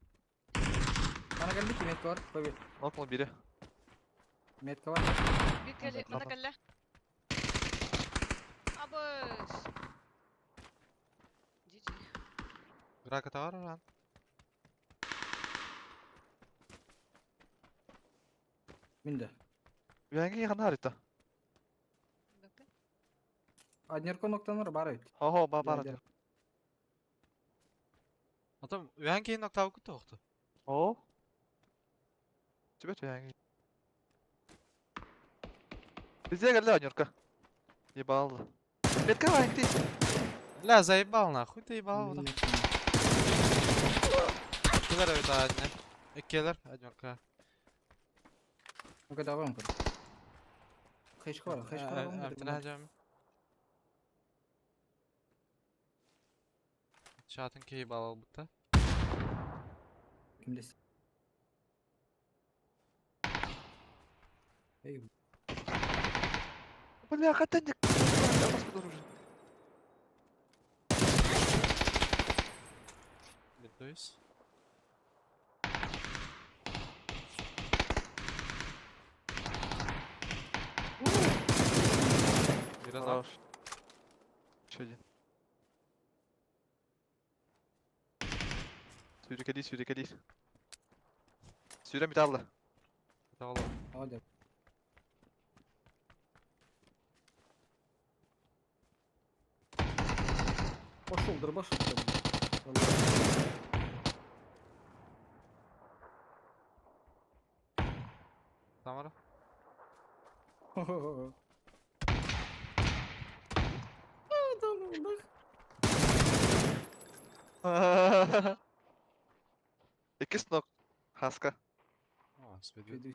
Speaker 4: Ана келди метка бар, Коби.
Speaker 1: Нокнул бири.
Speaker 4: Метка бар.
Speaker 2: Бир кэлли, мана кэллэ. Абыш. Жижи.
Speaker 3: Грака товар ран.
Speaker 4: Минде.
Speaker 1: Үйхаңе хана харита.
Speaker 4: Аднерко ноктанар бар бит.
Speaker 1: Хо, ба бар.
Speaker 3: Атам үйхаңе ноктау күтті оқты.
Speaker 1: О. Тебе үйхаңе. Везде келди Анюрка. Ебал. Метка бар ты.
Speaker 3: Бля, заебал нахуй ты ебал. Килер это одна. Киллер, однерка.
Speaker 4: Ну-ка давай он. Хэшкора, хэшкора.
Speaker 3: Чатын кейбал будто.
Speaker 4: Кимдес? Эй.
Speaker 1: Бля, хатанник.
Speaker 3: Бинтуюсь.
Speaker 1: Хорош. Еще один. Сүүрүкэлии, сүүрүкэлии. Сүүрэн бүтэ алла.
Speaker 3: Бүтэ алла.
Speaker 4: Hadi. Пошел, дробаш.
Speaker 3: Тамара.
Speaker 4: Да ну нах.
Speaker 1: Иккис нок. Хаска.
Speaker 3: Господи.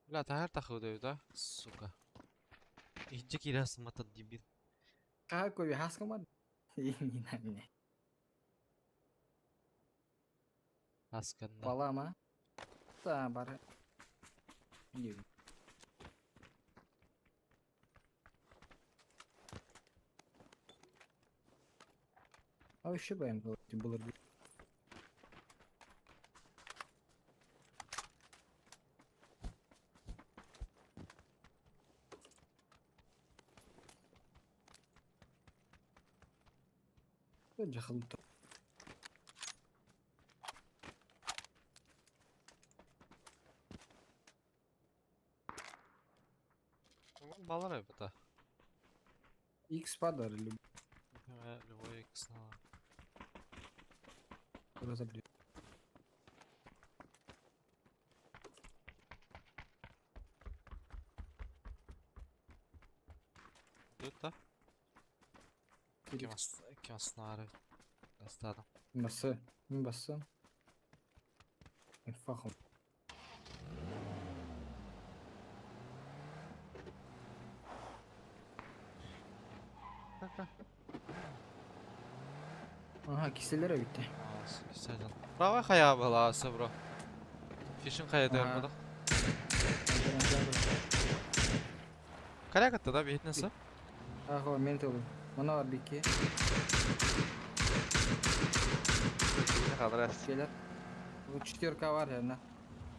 Speaker 3: Бля, таһар тахыды да, сука. Иһдьэ киирэ сымматат дебил.
Speaker 4: Хаһа көбү хаскаман. Не.
Speaker 3: Хасканна.
Speaker 4: Балама. Та бар. Не. А вообще баян был было. Дьахалта.
Speaker 3: Балар эбит.
Speaker 4: X падар или
Speaker 3: Любой X на.
Speaker 4: разобью.
Speaker 3: Тут да? Кем снары. Астадым.
Speaker 4: Басы. Басы. Фахом. Ага, киселер битти.
Speaker 3: Правай хая была, бро. Фишин хая дайырмадық. Каля катта да бейтнесі?
Speaker 4: Ага, мен толы. Мына бар бикке.
Speaker 1: Қалдырас.
Speaker 4: Келер. Bu четверка бар ya.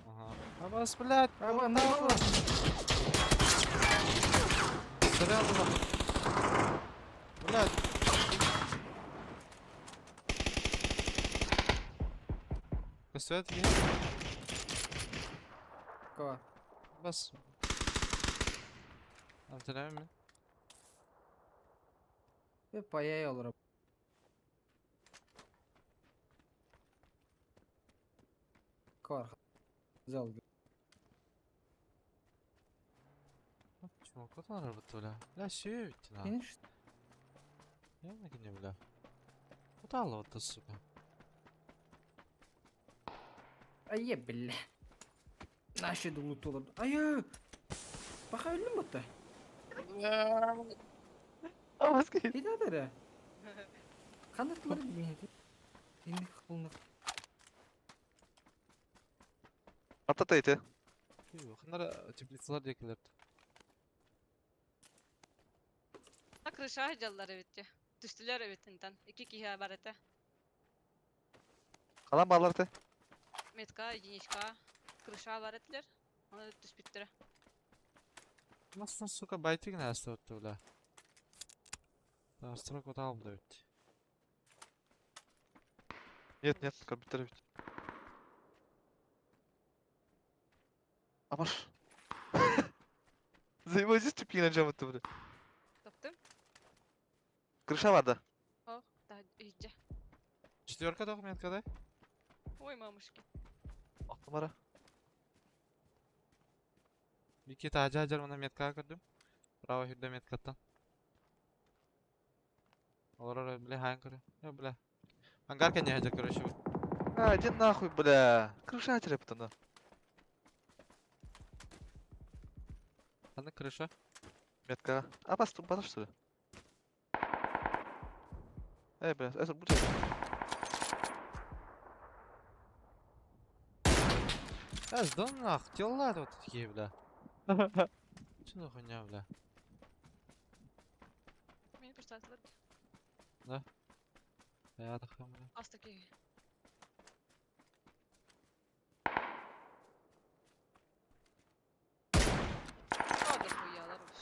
Speaker 3: Ага. Абас, блядь.
Speaker 4: Аба, на бала.
Speaker 3: Сорян, блядь. Костюет есть?
Speaker 4: Кого?
Speaker 3: Бас. Антенами.
Speaker 4: Ve payaya olur. Кого? Зал.
Speaker 3: Чего, куда она работала, бля? Бля, сүйет, на.
Speaker 4: Конечно.
Speaker 3: Я не бля. Куда лота, сука?
Speaker 4: Ае, бля. Наши лутулар. Ае. Баха öldüm бутта.
Speaker 1: Абас кей.
Speaker 4: Кайда Кандай тылар билбейт. Эми кылынып.
Speaker 1: Атата ити.
Speaker 3: Ханара теплицалар декелер.
Speaker 2: Крыша жаллар эбитте. Түстүлөр эбит интан. Ики киһи бар этэ.
Speaker 1: Қалан балар те.
Speaker 2: Метка, единичка. Крыша бар этилер. Аны түспүттөр.
Speaker 3: Nasıl сука байтыгын әсті өтті, бля. Строк вот алып да өтті.
Speaker 1: Нет, нет, компьютер бит. Амаш. Взаимодействие тупигин жамытты, бля.
Speaker 2: Таптым.
Speaker 1: Крыша бар да.
Speaker 2: Ох, да, иджа.
Speaker 3: Четверка документ когда?
Speaker 2: Ой, мамушки.
Speaker 1: Аттымара.
Speaker 3: Бики тажа ажар мына метка көрдүм. Право хүрдө меткаттан. Олар бля хайын көрө. Э, бля. Ангар кене хажар короче.
Speaker 1: А, иди нахуй, бля. Крыша терепті, на.
Speaker 3: Аны крыша.
Speaker 1: Метка. Абас, тут базар, что ли? Эй, бля, это будет.
Speaker 3: Э, да нах, дела вот такие, бля. Что за хуйня, бля?
Speaker 2: Мени представилер.
Speaker 3: Я так бля.
Speaker 2: Аз такие. О, да хуялар уж.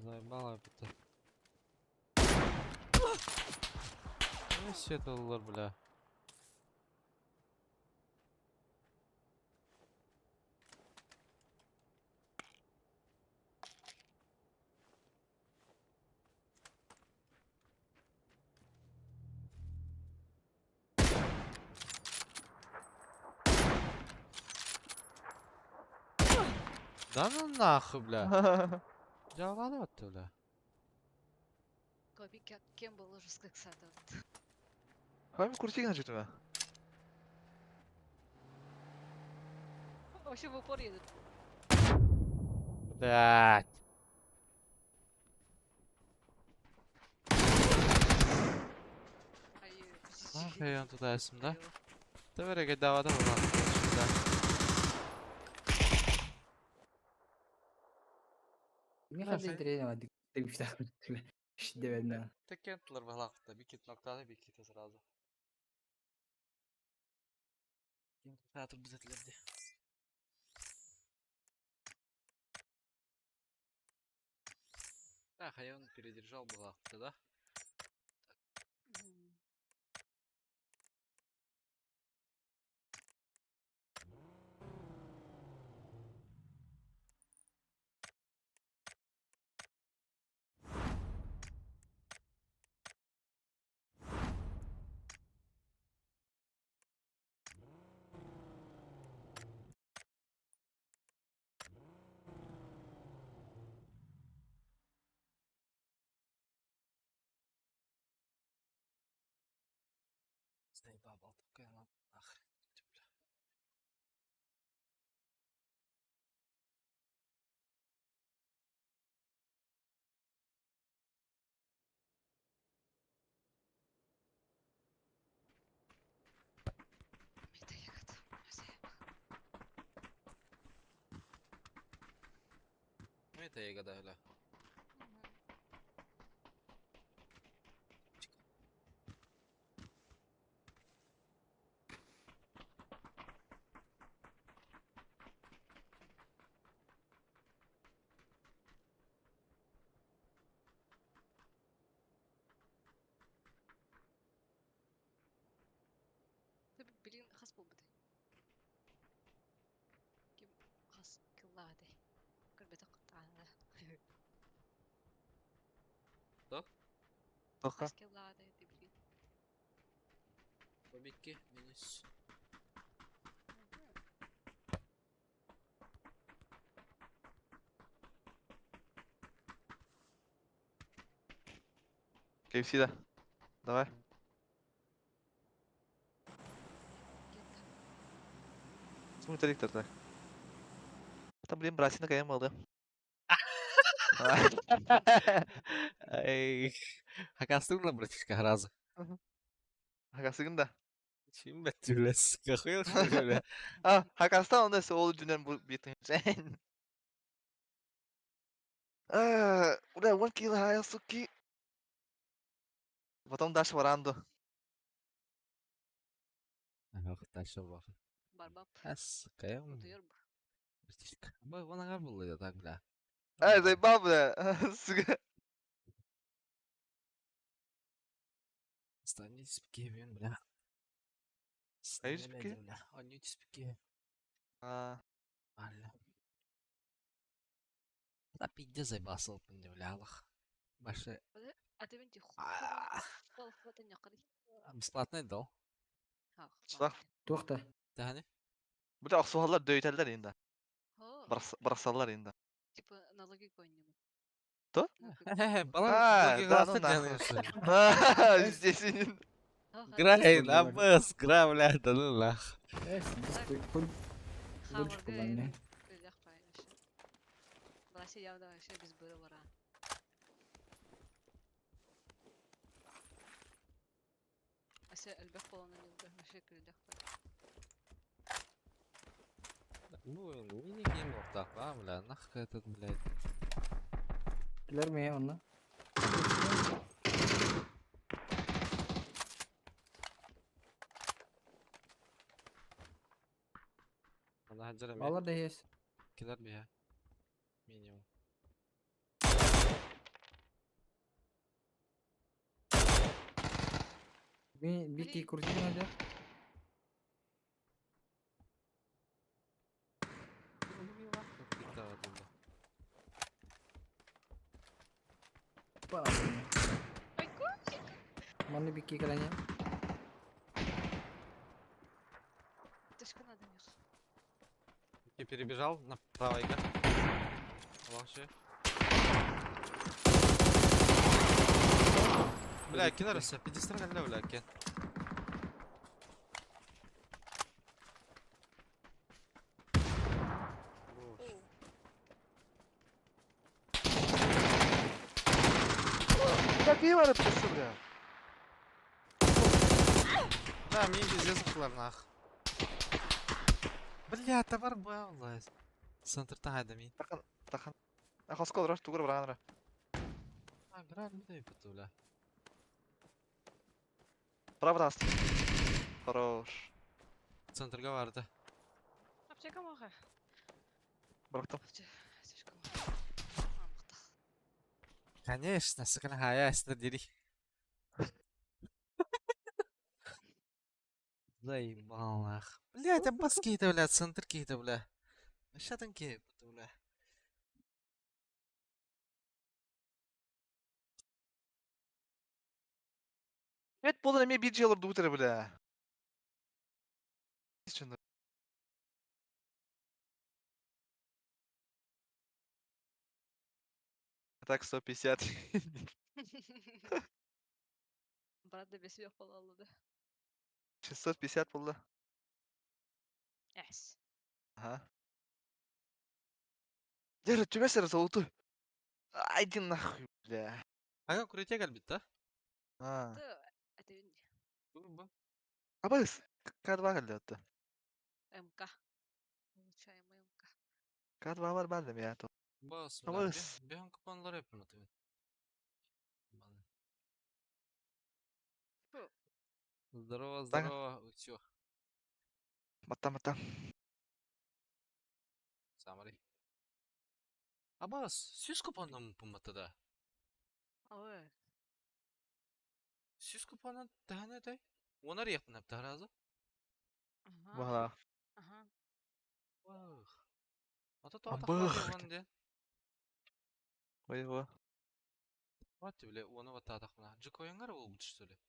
Speaker 3: Заебало это. Ну, все это лор, бля. Да ну нахуй, бля. Жаулады бля.
Speaker 2: Коби кем был жестко ыксаатыбыт.
Speaker 1: Хам курсигин жүрдүм.
Speaker 2: Вообще в упор едут.
Speaker 3: Блядь.
Speaker 2: Ай,
Speaker 3: Нахуй туда да? Давай давай давай сюда.
Speaker 4: Не хотели тренировать, ты всегда.
Speaker 3: Текентлер бахлахта, бикит ноктаны бикит сразу. Театр обязательно. Так, а он передержал бахлахта, да? Заебал такой, нахрен. Бля. Это ягода, бля.
Speaker 2: Блин, хас буолбутай. Ким хас кыллаатай. Көрбөтөх кыттаана.
Speaker 1: Тоха.
Speaker 2: Хас кыллаатай ты блин.
Speaker 3: Побикки минус.
Speaker 1: KFC да. Давай. Смотри, так. Там, блин, братина кайым алды.
Speaker 3: Эй, хакастырла, братишка, раза.
Speaker 1: Хакасыгын да.
Speaker 3: Чем бля, сука, хуел, что ли, бля?
Speaker 1: А, Хакастан онда ол жүнен бұл бетін. Бля, one kill хая, суки. Потом дальше в аранду.
Speaker 3: Ах, дальше в
Speaker 2: Барбап.
Speaker 3: Сука, я Братишка, вон агар был так, бля.
Speaker 1: Эй, заебал, бля. Сука.
Speaker 3: Останетесь пике, бля.
Speaker 1: Остаетесь пике?
Speaker 3: Бля. Останетесь пике.
Speaker 1: А,
Speaker 3: Аля. Да пиздец заебался, бля, Аллах. Баше.
Speaker 2: А ты менти
Speaker 3: А. Бесплатный дал.
Speaker 1: Сах.
Speaker 4: Туохта.
Speaker 3: Тахани?
Speaker 1: Бля, охсуһаллар дөйтеллер инде. Барсаллар инде.
Speaker 2: Типа на логику не
Speaker 1: Что?
Speaker 3: Бала,
Speaker 1: А, да, ну нахуй. Здесь
Speaker 3: Грай, на бс, гра, бля, да ну нах. Ну, мини-гейм ортақ, а, бля, нах этот, блядь.
Speaker 4: Килер ми онна?
Speaker 3: Ана хаджара
Speaker 4: Балар да есть.
Speaker 3: Килер бия. Минимум.
Speaker 4: Би бики крутить надо. Па. Манны бики калanya.
Speaker 2: Тышка надо мех.
Speaker 3: И перебежал на правой, да? Вообще. Бля, кинер өссө, пидистра кэллэ, бля, кен.
Speaker 1: Какие бар өттүсү, бля?
Speaker 3: Да, мин пиздец нах. Бля, товар был. Центртан хайда мин.
Speaker 1: Тахан, тахан. Ахоска олорор, тугур баранара.
Speaker 3: А, бра, не дай бля.
Speaker 1: Право даст. Хорош.
Speaker 3: Центрга барды.
Speaker 2: Аптека маха.
Speaker 1: Бырахтым.
Speaker 2: Слишком. Амықтақ.
Speaker 3: Конечно, сыкына хая эстер дири. Заебал нах. Блядь, аббас кейті, бля, центр кейті, бля. Шатын кейті, бля.
Speaker 1: Evet, болар эме бир жыл дутер, бля. Чын. Так, 150.
Speaker 2: Брат да бес yok болалыды.
Speaker 1: 650 болды.
Speaker 2: Әс.
Speaker 1: Ага. Дер, түбәсер золотой. Ай, иди нахуй, бля.
Speaker 3: Ага, курите кэлбит, да?
Speaker 1: А.
Speaker 2: Это
Speaker 3: Бу.
Speaker 1: Абыс, К2 келді атты.
Speaker 2: МК. Получаем МК.
Speaker 1: К2 бар бәлдім я. то.
Speaker 3: Бас, бля.
Speaker 1: Абыс.
Speaker 3: Бехан купонлар yapın atı.
Speaker 2: Фу.
Speaker 3: Здорово,
Speaker 1: Так.
Speaker 3: здорово. Всё,
Speaker 1: Матта, матта.
Speaker 3: Самари. Абас, сүүс купоннан пуммата да.
Speaker 2: Ой.
Speaker 3: Сүүс купоннан тахана дай. Онар яқын әпті харазы.
Speaker 2: Ага.
Speaker 1: Бала.
Speaker 2: Ага.
Speaker 3: Ах. Ата тоға
Speaker 1: Абых.
Speaker 3: тақмады де.
Speaker 1: Ой, ой.
Speaker 3: Вот бля, оны вата тақмына. Джикоингар бол бут что ли?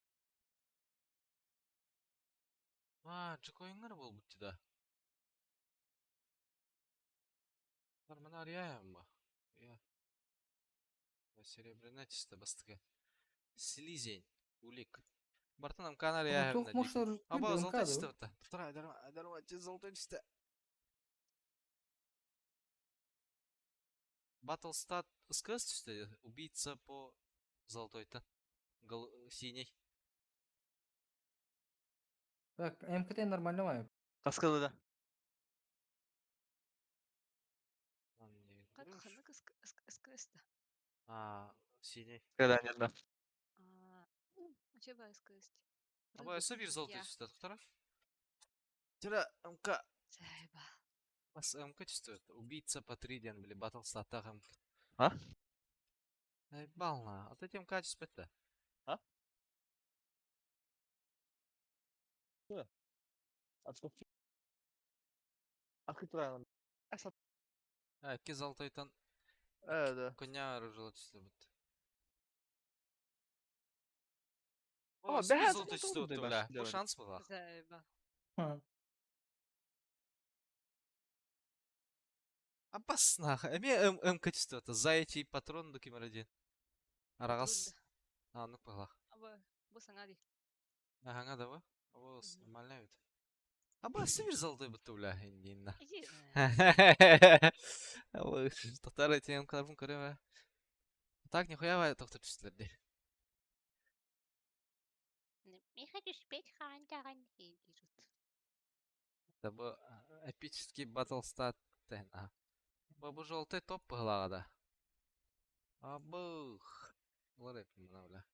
Speaker 3: А, Джикоингар бол бут да. Нормально арияем ба. Я. Серебряная чисто бастыга. Слизень. Улик. Бартанам канария.
Speaker 4: Туох может
Speaker 3: Аба, золотой
Speaker 4: МК,
Speaker 3: чисто вот. Вторая, дарма, золотой чисто. Battlestat СКС чисто убийца по золотой-то. Гол... Синий.
Speaker 4: Так, МКТ нормально май.
Speaker 1: Каскалы да.
Speaker 2: Как ханнык СКС да.
Speaker 3: А, синий.
Speaker 1: Кәлән да.
Speaker 2: А, Учеба СКС.
Speaker 3: Аба, сабир золотой чисто. Вторая. Тира, МК.
Speaker 2: Сайба.
Speaker 3: Бас МК чисто. Убийца по 3 ден, били, Battlestat МК.
Speaker 1: А?
Speaker 3: Ай, бална. А ты МК чисто.
Speaker 1: А?
Speaker 3: А, ки золотой тан
Speaker 1: Э, да.
Speaker 3: коня оружие чисто бут.
Speaker 1: О,
Speaker 3: О,
Speaker 1: бәһә,
Speaker 3: золотой
Speaker 1: золотой
Speaker 3: чисто
Speaker 1: баш,
Speaker 3: бля. Бу
Speaker 1: давай.
Speaker 3: шанс была.
Speaker 2: Сайба.
Speaker 3: Абас нах. Эме МК чисто это заячий патрон до кимер один. Арагас. А, ну пала.
Speaker 2: Аба, бу саңа ди.
Speaker 3: Ага, давай. Абас,
Speaker 2: Мгм.
Speaker 3: нормально ведь. Абас, сибир золотой буту, бля, индина.
Speaker 2: Иди.
Speaker 3: Татар этим калабын көрөм. Так, нихуя доктор түстүлөр
Speaker 2: Не хочу спеть хан-таран.
Speaker 3: Это бу эпический батлстат. Бу желтый топ да. Абых. Лареп бля.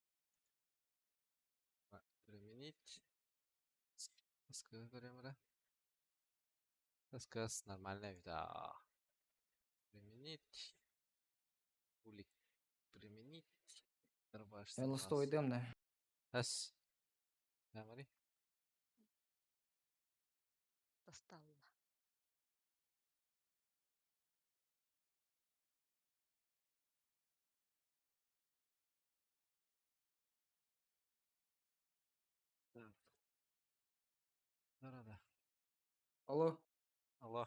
Speaker 3: Применить. Сколько бля? СКС нормальная, да. Применить. Улик. Применить. Дробаш.
Speaker 4: Я ластовый дем, да.
Speaker 3: С. Да, смотри.
Speaker 2: Достала.
Speaker 3: Так. Да-да-да.
Speaker 4: Алло.
Speaker 3: Алло.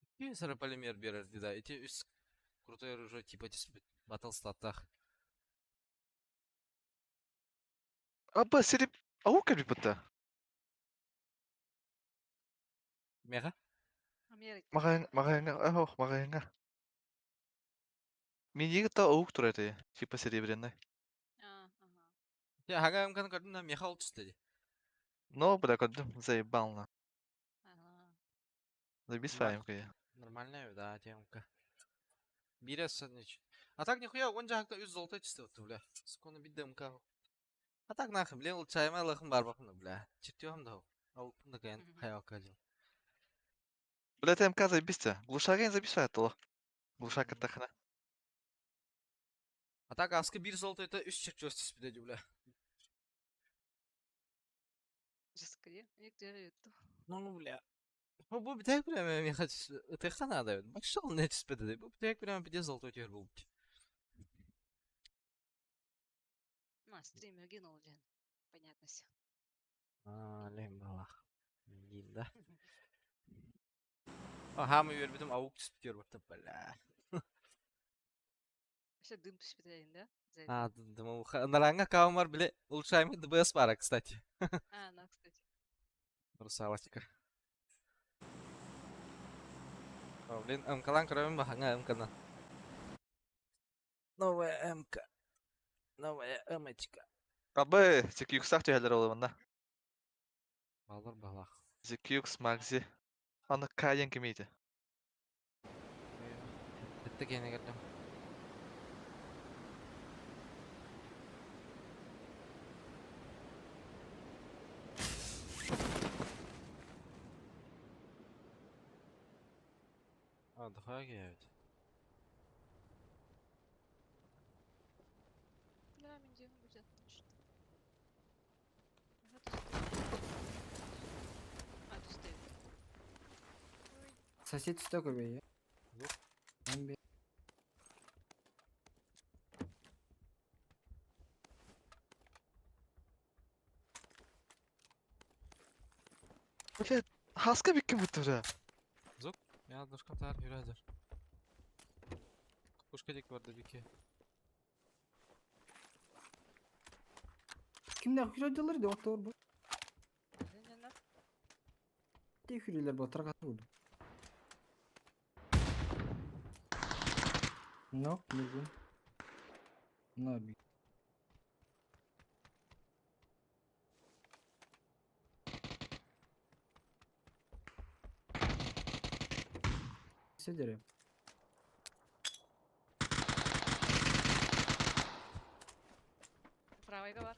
Speaker 3: Икки сырополимер биэрэр да ити үс крутой оружие типа түспүт батл статтаах.
Speaker 1: Аба сирип аук кэлбит бытта.
Speaker 3: Меха?
Speaker 2: Америка.
Speaker 1: Маҕаһыҥ маҕаһыҥҥа оһох маҕаһыҥҥа. Миниги-то аук турар этэ, типа серебряный.
Speaker 2: А, ага.
Speaker 3: Дьэ, аһаҕа ымканы көрдүм да меха ол түстэ дии.
Speaker 1: Но, бля, көрдүм, заебал на.
Speaker 2: Ага.
Speaker 1: Забис
Speaker 3: Да.
Speaker 1: фаем
Speaker 3: Нормальная, да, темка. Биирэ нич. А так нихуя он жаһакта үс золотой түстэ отtu, бля. Сконы бидде МК. А так нахуй, блин, улучшаемый Аллахым барбахым, бля. Чертём да. Аукпын да каян хаялка дел.
Speaker 1: Бля, это МК заебись-то. Глушак забис фаятылы. Глушак каттахына.
Speaker 3: А так аска бир золотой это үс чертёж түспүтэ дии, бля.
Speaker 2: Жестко, Некоторые
Speaker 3: Ну, бля. Ну, бу бүтэк прямо меха ытыхта надо. Башал не түспэдэ дии. Бу бүтэк прямо пиде золотой түһэр буолбут.
Speaker 2: На, стример гинул, Лен. Понятно все.
Speaker 3: Аа, лем балах. Дин да. Аха, мы үөрбүтүм аук түспүтүөр барта, бля.
Speaker 2: Вообще дым түспүтэ да? За это.
Speaker 3: А, думал, наранга каумар, бля, улучшаемый ДБС пара, кстати.
Speaker 2: А, на, кстати.
Speaker 3: Русалочка. О, блин, МК-лан кроме баханга МК-на. Новая МК. Новая Мочка.
Speaker 1: Абы, ZQX-ах түһэлэр олыбында.
Speaker 3: Балар балах.
Speaker 1: ZQX Maxi. Аны Кайен кимейді.
Speaker 3: Бітті кені келдім. А, дохуя киявит.
Speaker 2: Да, мен будет отлично. Ага, тут стоит. А, тут стоит. Ой,
Speaker 4: Сосед түстэ көбөйө.
Speaker 3: Yok.
Speaker 4: Мен бе-
Speaker 1: Бля, хаска биккин бутты бля.
Speaker 3: Я дошкам тар юрәдер. Кушка дик барды бике.
Speaker 4: Кимдер хүрөдөлөр деп оттор бу.
Speaker 2: да, да,
Speaker 4: Те хүрөлөр бу трак атыр бу. Но, бүгүн. На би. Сидери.
Speaker 2: Правый бар.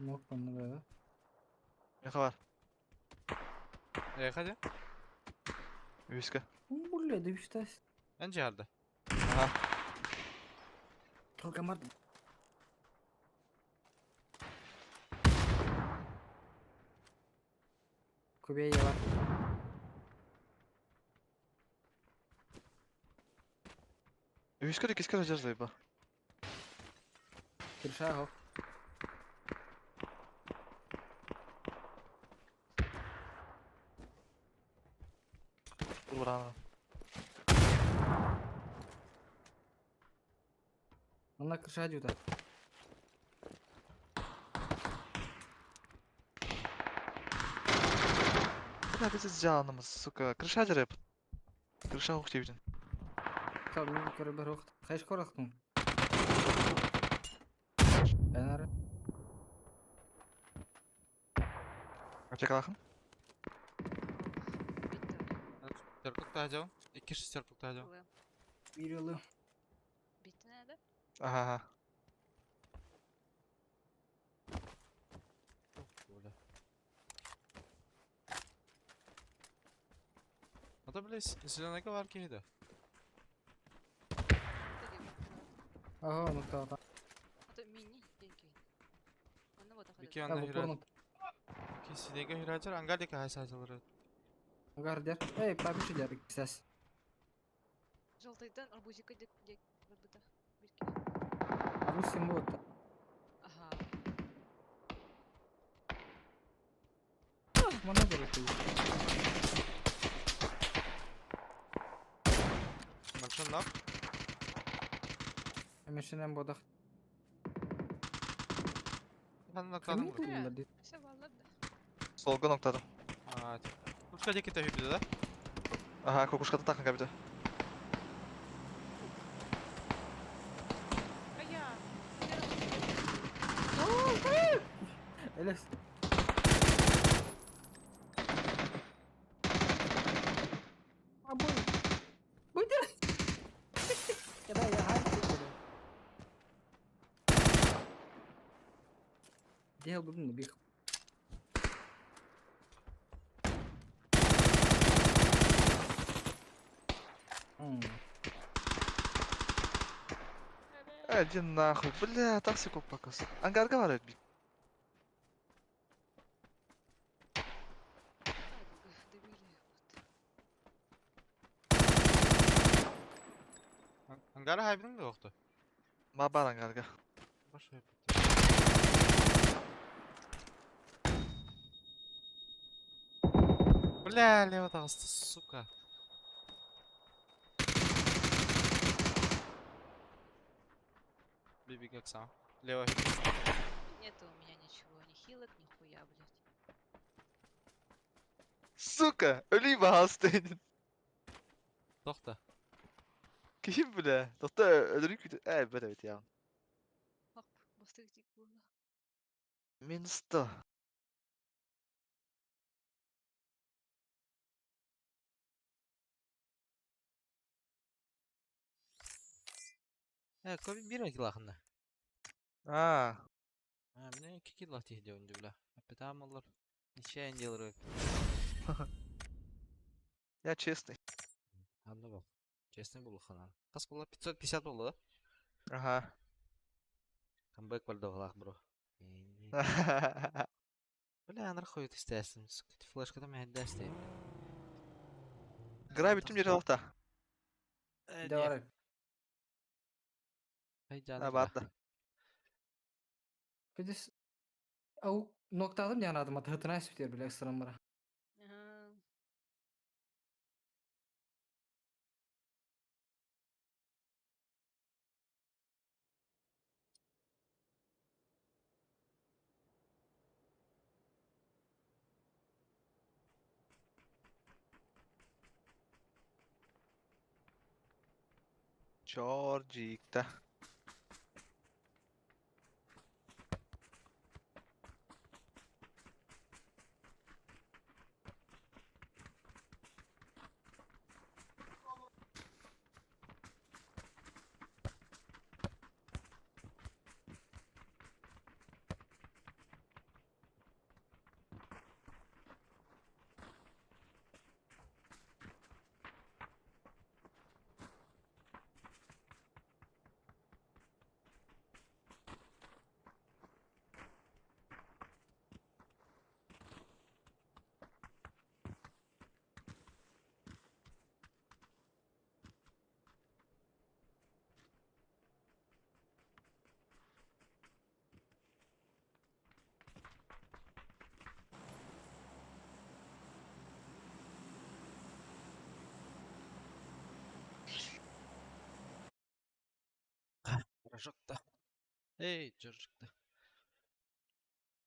Speaker 4: Нок панна да.
Speaker 1: Меха бар.
Speaker 3: Э, hadi.
Speaker 1: Үске.
Speaker 4: Бля, да үштәс.
Speaker 3: Önce halde.
Speaker 1: Аха.
Speaker 4: Толкамар. Көбейе бар.
Speaker 1: Үске де кеске жар заеба.
Speaker 4: Кирша хоп.
Speaker 1: Ура.
Speaker 4: Ана кырша дюта.
Speaker 1: Бля, біз жанымыз, сука. Крыша жарып. Крыша ух тебідін.
Speaker 4: Та мен көрө бер вакыт. Кайш корактың? Энар.
Speaker 1: Аптекалахын?
Speaker 2: Битті.
Speaker 3: Шестеркuk тажау. Икки шестеркuk тажау.
Speaker 2: Ылы.
Speaker 4: Бир жылы.
Speaker 2: Битті надо?
Speaker 1: Аха, аха.
Speaker 3: Бля. Ата бля, зеленый бар кейді.
Speaker 4: Ага, ну та та.
Speaker 2: А то мини деньги. Аны вот
Speaker 3: Бике
Speaker 4: Та
Speaker 3: анда
Speaker 4: бу
Speaker 3: хира.
Speaker 4: порно.
Speaker 3: Кисидеге хирачар ангардика хайсачылар.
Speaker 4: Гардер. Эй, папиши дер. Сес.
Speaker 2: Желтыйдан арбузика дек дек барбыта.
Speaker 4: Гусим вот.
Speaker 2: Ага.
Speaker 4: Мана дөрөтү.
Speaker 6: Машина нок.
Speaker 4: Эмешинен бодах.
Speaker 6: Хан ноктадым.
Speaker 4: Кими буллар ди.
Speaker 2: Все, валла да.
Speaker 1: Солга ноктадым.
Speaker 6: А, Кушка деки төхүбүдэ да?
Speaker 1: Ага, кокушката тахын кабита.
Speaker 2: А я.
Speaker 4: Элес. Абой. Бу дер. Када я хай. Дел бүгін бих.
Speaker 1: Иди нахуй, бля, так секунд показ. Ангарга var bir.
Speaker 6: Ангара хайбының да оқты.
Speaker 1: Ма бар ангарга.
Speaker 6: Баш хайбы. Бля, лево тағысты, сука. Биби как сам. Лево.
Speaker 2: Нету у меня ничего, ни хилок, ни хуя, блядь.
Speaker 1: Сука, öleyim hastaydı.
Speaker 3: Тоқта.
Speaker 1: Kim bile? Doktor ölürüm ki. Evet evet ya.
Speaker 2: Хоп, бастык дик була.
Speaker 1: Минус 100.
Speaker 3: Коби бир килахында.
Speaker 1: А,
Speaker 3: А, мне 2 килах тихде өнді бля. Апетам олар. Нечаянно делаю.
Speaker 1: я честный.
Speaker 3: Анда бол. Честный был ханан. Қас бола 550 болды да?
Speaker 1: Ага.
Speaker 3: Камбэк бар доғалақ, бро. Бля, анар хуй истәсін. Сука, флешкада мен дәстейм.
Speaker 1: Граби tüm yeri altta.
Speaker 4: Давай.
Speaker 1: Ha barda.
Speaker 4: Кедес. Ау ноктадым ян адыма тахытына эспитер биле ысырамара.
Speaker 2: Ага.
Speaker 1: Georgik'te.
Speaker 3: Рожок-то. Эй, Джорджик-то.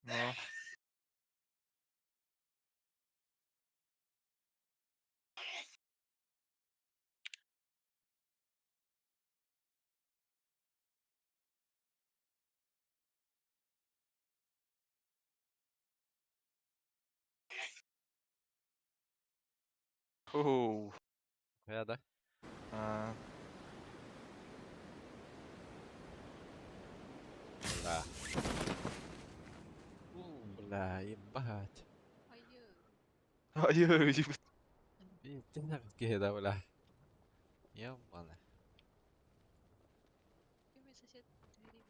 Speaker 1: Но. Оу.
Speaker 3: Я, да?
Speaker 1: А,
Speaker 3: Бля. Бля, ебать.
Speaker 2: Ай,
Speaker 1: Ай,
Speaker 3: Пиздец, да, бля. Ебаный.
Speaker 2: любимый сосед двери.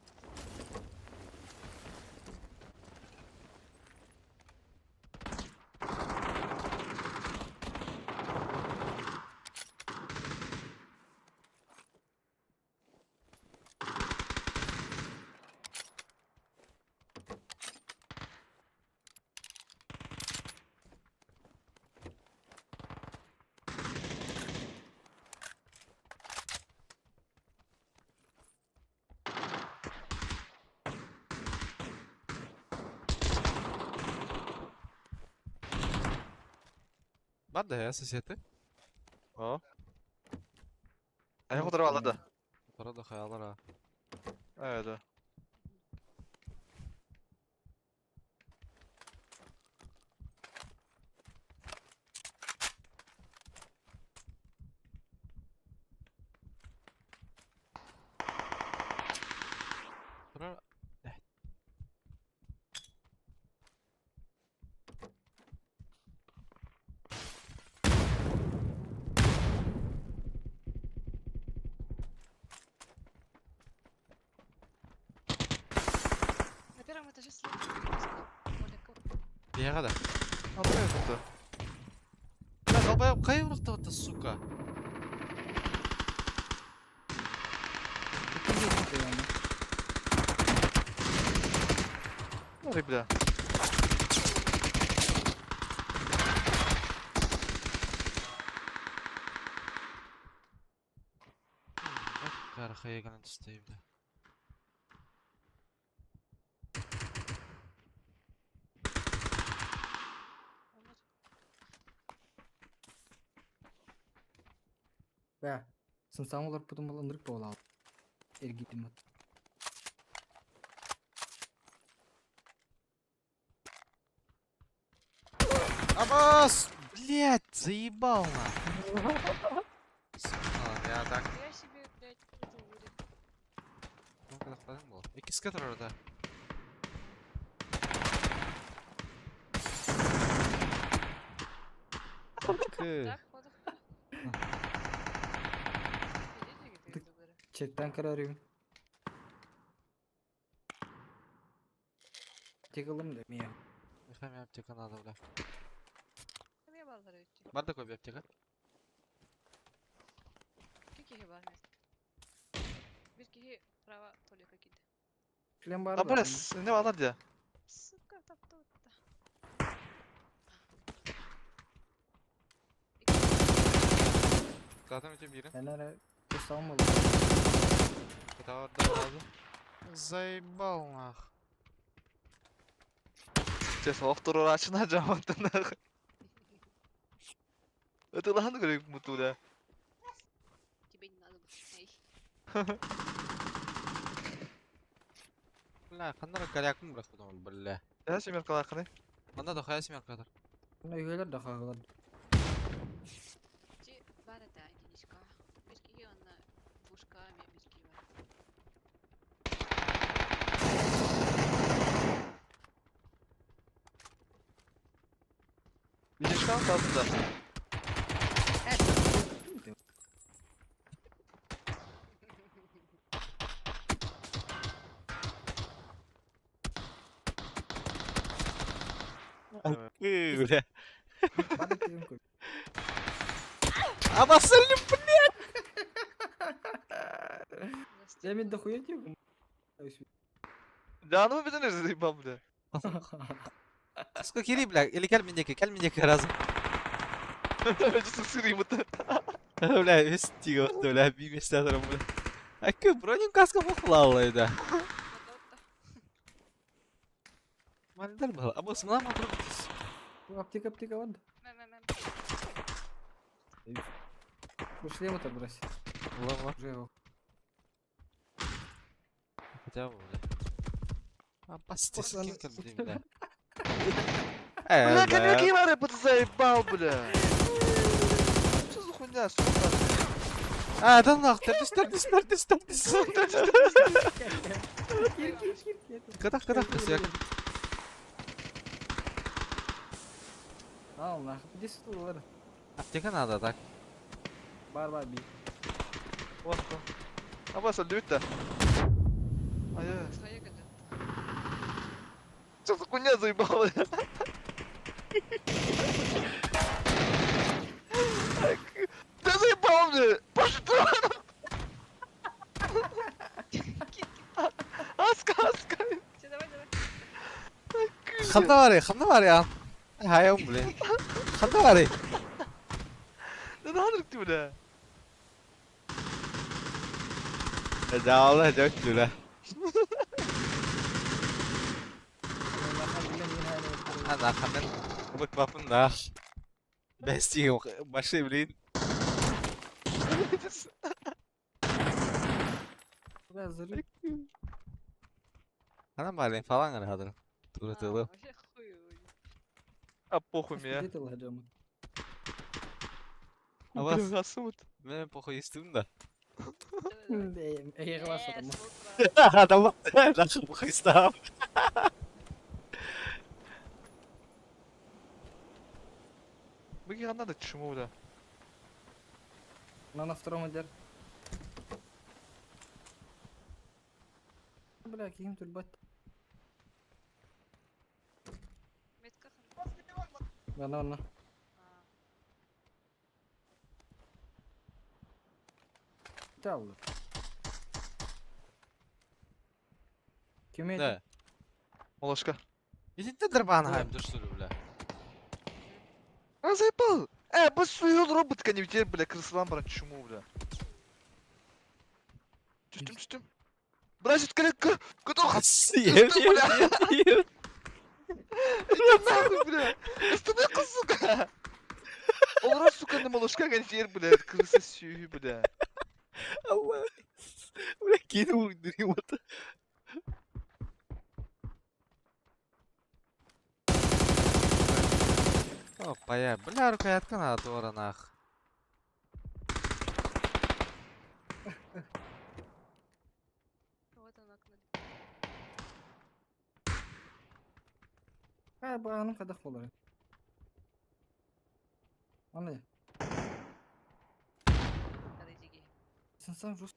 Speaker 3: Бар да я соседы.
Speaker 1: О. Аяқ отырып алады.
Speaker 3: Отырады хаялар а.
Speaker 1: Evet.
Speaker 3: Турар.
Speaker 2: На первом этаже слева. Оля,
Speaker 3: Бияға да.
Speaker 1: Алды отырды.
Speaker 3: Бля, долбоёб кай урукта сука?
Speaker 1: Ой, бля.
Speaker 3: Карахая гана түсті, бля.
Speaker 4: Бә, сынсаң олар потом ындырып бола алды. Эргитим от.
Speaker 3: Абас! Блять, заебал на. Сука, я так.
Speaker 2: Я себе, блядь, это вырежу.
Speaker 3: Был. Икки турар да.
Speaker 2: Так, вот.
Speaker 4: Четтен карарыйм. Тегылым да мия.
Speaker 3: Михаил аптека надо, бля.
Speaker 2: Я баллар өтті.
Speaker 3: Бар такой аптека?
Speaker 2: Кихи бар мест. Bir kişi права только киді.
Speaker 4: Шлем бар да.
Speaker 1: Абрес, не алар дия.
Speaker 2: Сука, тапты отта.
Speaker 6: Zaten öte biri.
Speaker 4: Ben ara kursağım oldu.
Speaker 6: Daha da lazım. Заебал нах.
Speaker 1: Чес, оқтырыр ашына жамантын. Өтіланы көрек мұту, бля.
Speaker 2: Тебе не надо было. Эй.
Speaker 3: Бля, қандара корякын бірақ потом, бля.
Speaker 1: Я семерка лақыны.
Speaker 3: Манда да хая семерка тұр.
Speaker 4: Мына үйгелер да қағылар.
Speaker 2: Ти бар это единичка. Bir kişi онна двушка, bir kişi бар.
Speaker 1: Видишь, тазында.
Speaker 3: Бля.
Speaker 4: Бар да тегін көп.
Speaker 3: Абасылым,
Speaker 4: Я мен дохуя тегін.
Speaker 1: Жанымы бізден өзі заебал, бля.
Speaker 3: Сука, кири, бля, или кәл мендекі, кәл мендекі разом.
Speaker 1: Өзі сырый мұты.
Speaker 3: Бля, вес тигі оқты, бля, биместе тұрым, бля. Әккі, бронем каска боқлалы еді. Малдар был. Абас, мына ма тұрып
Speaker 4: Аптека, аптека бар да.
Speaker 2: Мә, мә, мә.
Speaker 4: Bu шлем это брось.
Speaker 3: Лама.
Speaker 4: Уже его.
Speaker 3: Хотя бы, бля. Абас, ты с
Speaker 4: Ох,
Speaker 3: кем
Speaker 4: аны-
Speaker 3: кәлді, бля.
Speaker 1: Бля, коньяки бар, бұты заебал, бля. Что за хуйня, сука?
Speaker 3: А, да нах, тәртіс, тәртіс, тәртіс, тәртіс.
Speaker 4: Кир, кир, кир, кир.
Speaker 3: Катах, катах, косяк.
Speaker 4: Ал, нахуй, иди сюда, ладно.
Speaker 3: Аптека надо, так.
Speaker 4: Бар, бар, би.
Speaker 1: Абас, өлді бітті. Ай,
Speaker 2: Своя кәлді.
Speaker 1: Что за хуйня заебал, бля? Да заебал, бля! Пошел! Аска, аска!
Speaker 2: Все, давай, давай.
Speaker 3: Ханда бар, ханда бар я. Хайым, бля. Ханда бар.
Speaker 1: Да надо бля.
Speaker 3: Жаалы, жок, бля. Ана, хамен. Бұк бапын да. Бэстиги большие, блин.
Speaker 4: Бля, зарю.
Speaker 3: Нормально, фаланга хадыр. Тура тылы.
Speaker 2: Вообще хуй.
Speaker 1: А похуй меня.
Speaker 4: Где ты ладема?
Speaker 3: А вас?
Speaker 1: Бля, суд.
Speaker 3: Мен похуй истим да.
Speaker 4: Эй,
Speaker 2: Э, смокла.
Speaker 3: Адам нахуй похуй став.
Speaker 1: Быги надо чему, бля.
Speaker 4: На на втором отделе. Бля, каким турбат.
Speaker 2: Метка хан.
Speaker 4: Да, на, на.
Speaker 2: А,
Speaker 4: Тал. Кем
Speaker 3: Да.
Speaker 1: Молошка.
Speaker 3: Итинтен дырбан хайм дұрсыры, бля.
Speaker 1: А заебал! Э, bu suyu робот конвертер, бля, крысалан баран чему, бля. Түстүм, түстүм. Бля, сүт керек, куда?
Speaker 3: Еп, еп, еп.
Speaker 1: Иди нахуй, бля. Останови, сука. Олар, сука, на молошка конвертер, бля, крыса сүйі, бля.
Speaker 3: Allah. Бля, кинул дремота. Опа, бля, рукоятка надо тура нах.
Speaker 2: Вот она окно.
Speaker 4: А, бағаның қадақ болар. Аны,
Speaker 2: Подойди.
Speaker 4: сынсам жос.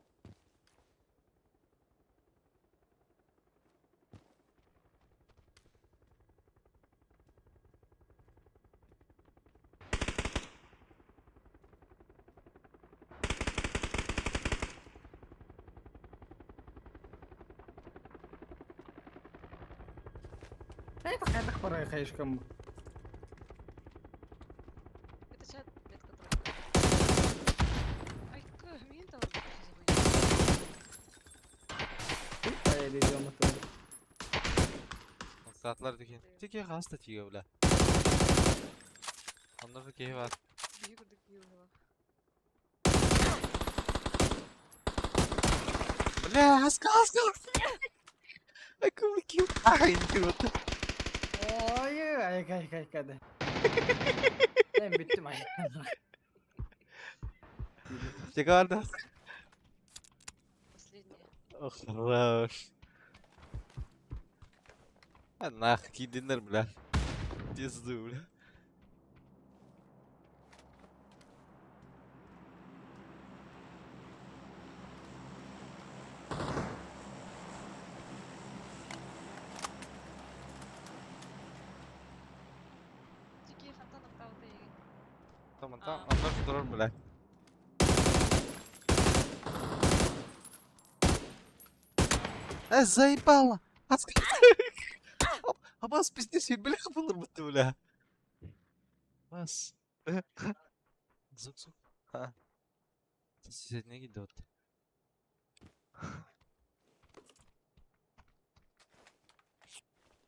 Speaker 4: Это қайдақ бар қайышкам.
Speaker 2: Это чат метка трогает. Ай, мен там
Speaker 3: Сатлар дүкен. Теке хаста тиге, бля. Онда да кеhe бар. Бля, аска, аска. Ай, кім ким? Ай, дремота.
Speaker 4: Ой, ай, ай, ай, ай, Мен біттім ай.
Speaker 3: Теке барды.
Speaker 2: Последняя.
Speaker 3: Ох, хорош. А нах, кидинер, бля. Пизду, бля.
Speaker 2: Тики хантан октавы
Speaker 3: Tamam tamam onlar durur bile. Э, заебало! Абас пиздец, бля, булыр бітті, бля. Бас. Звук, звук.
Speaker 1: Ha.
Speaker 3: Соседне gidiyor.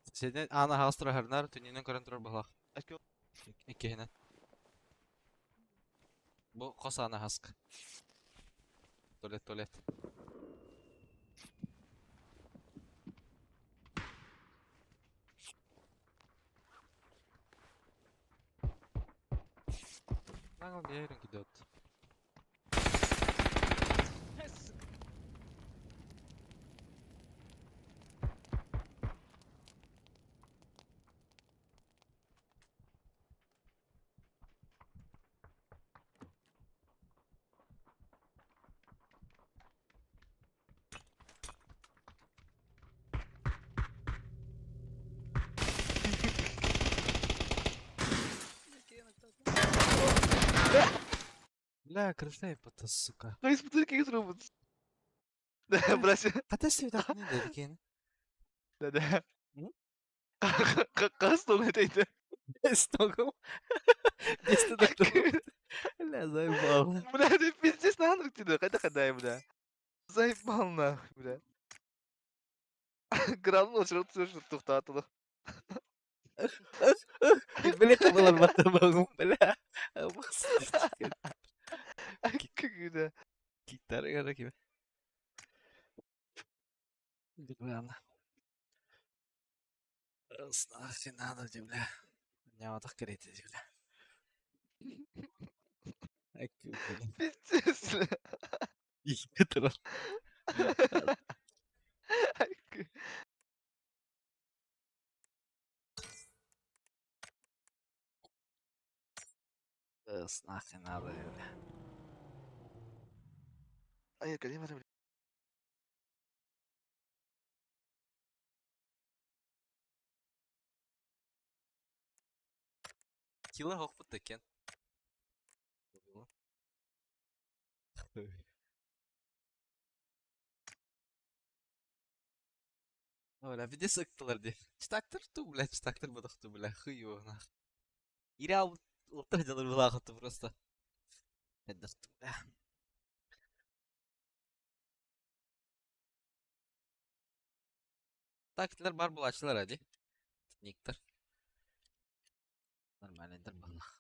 Speaker 3: Соседне ана хастра харнар түнінен көрін тұрыр бұлақ.
Speaker 1: Әке
Speaker 3: Иккиһинэн. Бу хос аана хаск. Туалет, туалет. Нагыл нейрен кидет.
Speaker 2: Сука.
Speaker 3: Бля, крыштай пата, сука.
Speaker 1: Қайсы бутылка робот? Да, брася.
Speaker 3: Қата себет не деді екен?
Speaker 1: Да, да.
Speaker 3: М?
Speaker 1: Қас тоң айтайды.
Speaker 3: Стогом. Десті доктор. Бля, заебал.
Speaker 1: Бля, ты пиздец нахуй ты, қайда қандай, бля. Заебал нахуй, бля. Гранул очырып түсір тоқтатылы.
Speaker 3: Бля, қабылар батырмағым, бля.
Speaker 1: Күгүнэ.
Speaker 3: Киктары кими. Бля. Нахрен надо, бля. Няматах кэриэтэ, бля.
Speaker 1: Пиздец.
Speaker 3: Иһэ турар. Нахрен надо, бля.
Speaker 1: Ай, кэлиим эрэ.
Speaker 3: Кила хохпут да кен. Бля, виде сыктылар ди. Читактыр ту, бля, читактыр бодохту, бля, хуй его нах. Иря ултар дьалар булаахытты просто. Эддахту, бля. Тактилар бар булачылар ади. Никтер. Нормально, балах.